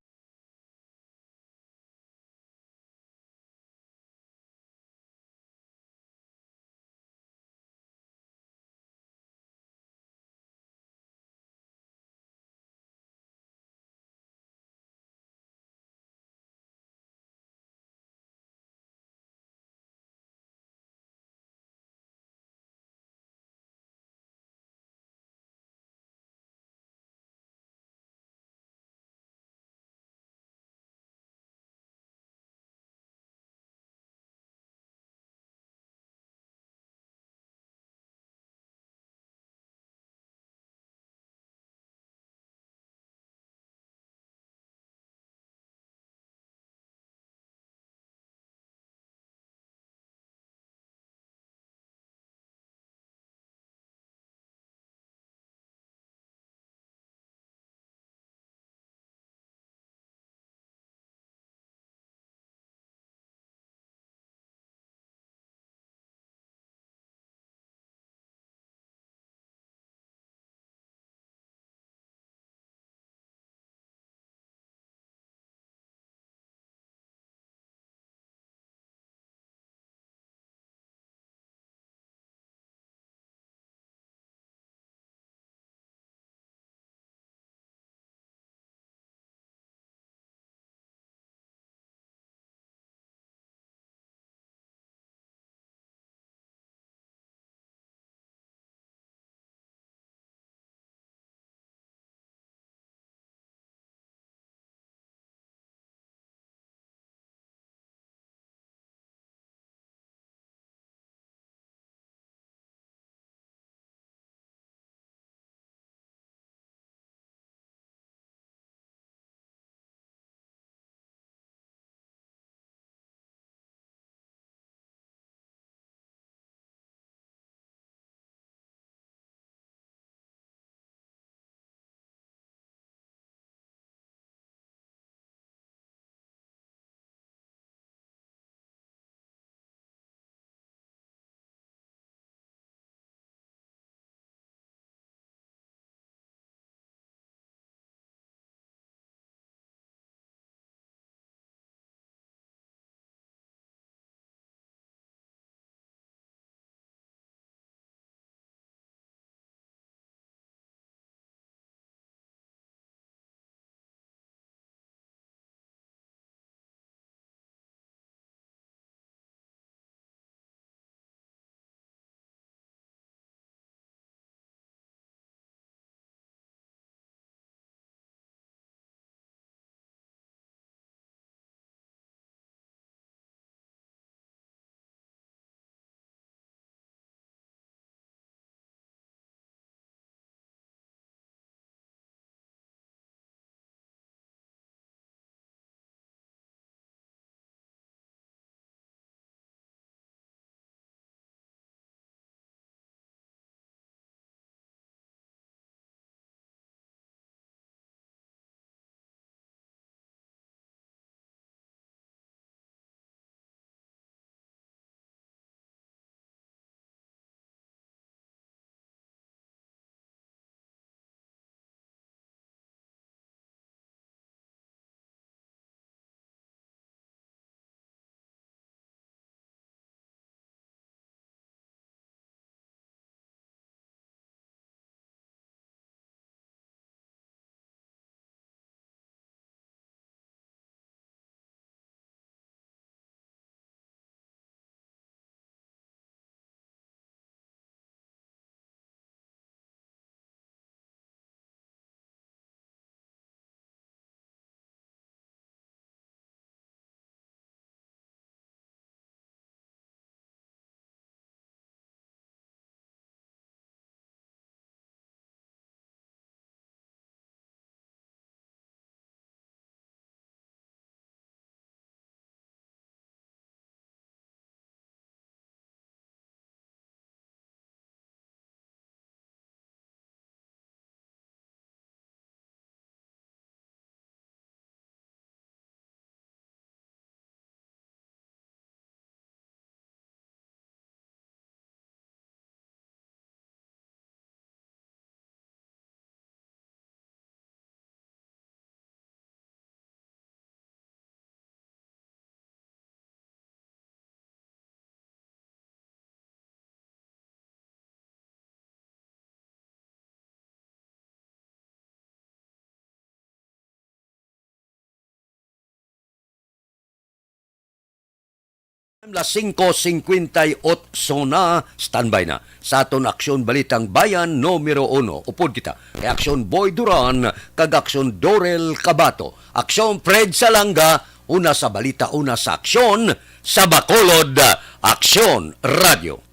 Las singko singkwenta y otso na, standby na sa aton Aksyon Balitang Bayan numero uno. Upod kita kay Aksyon Boy Duran kag Aksyon Dorel Cabato. Aksyon Fred Salanga, una sa balita, una sa aksyon, sa Bacolod, Aksyon Radio.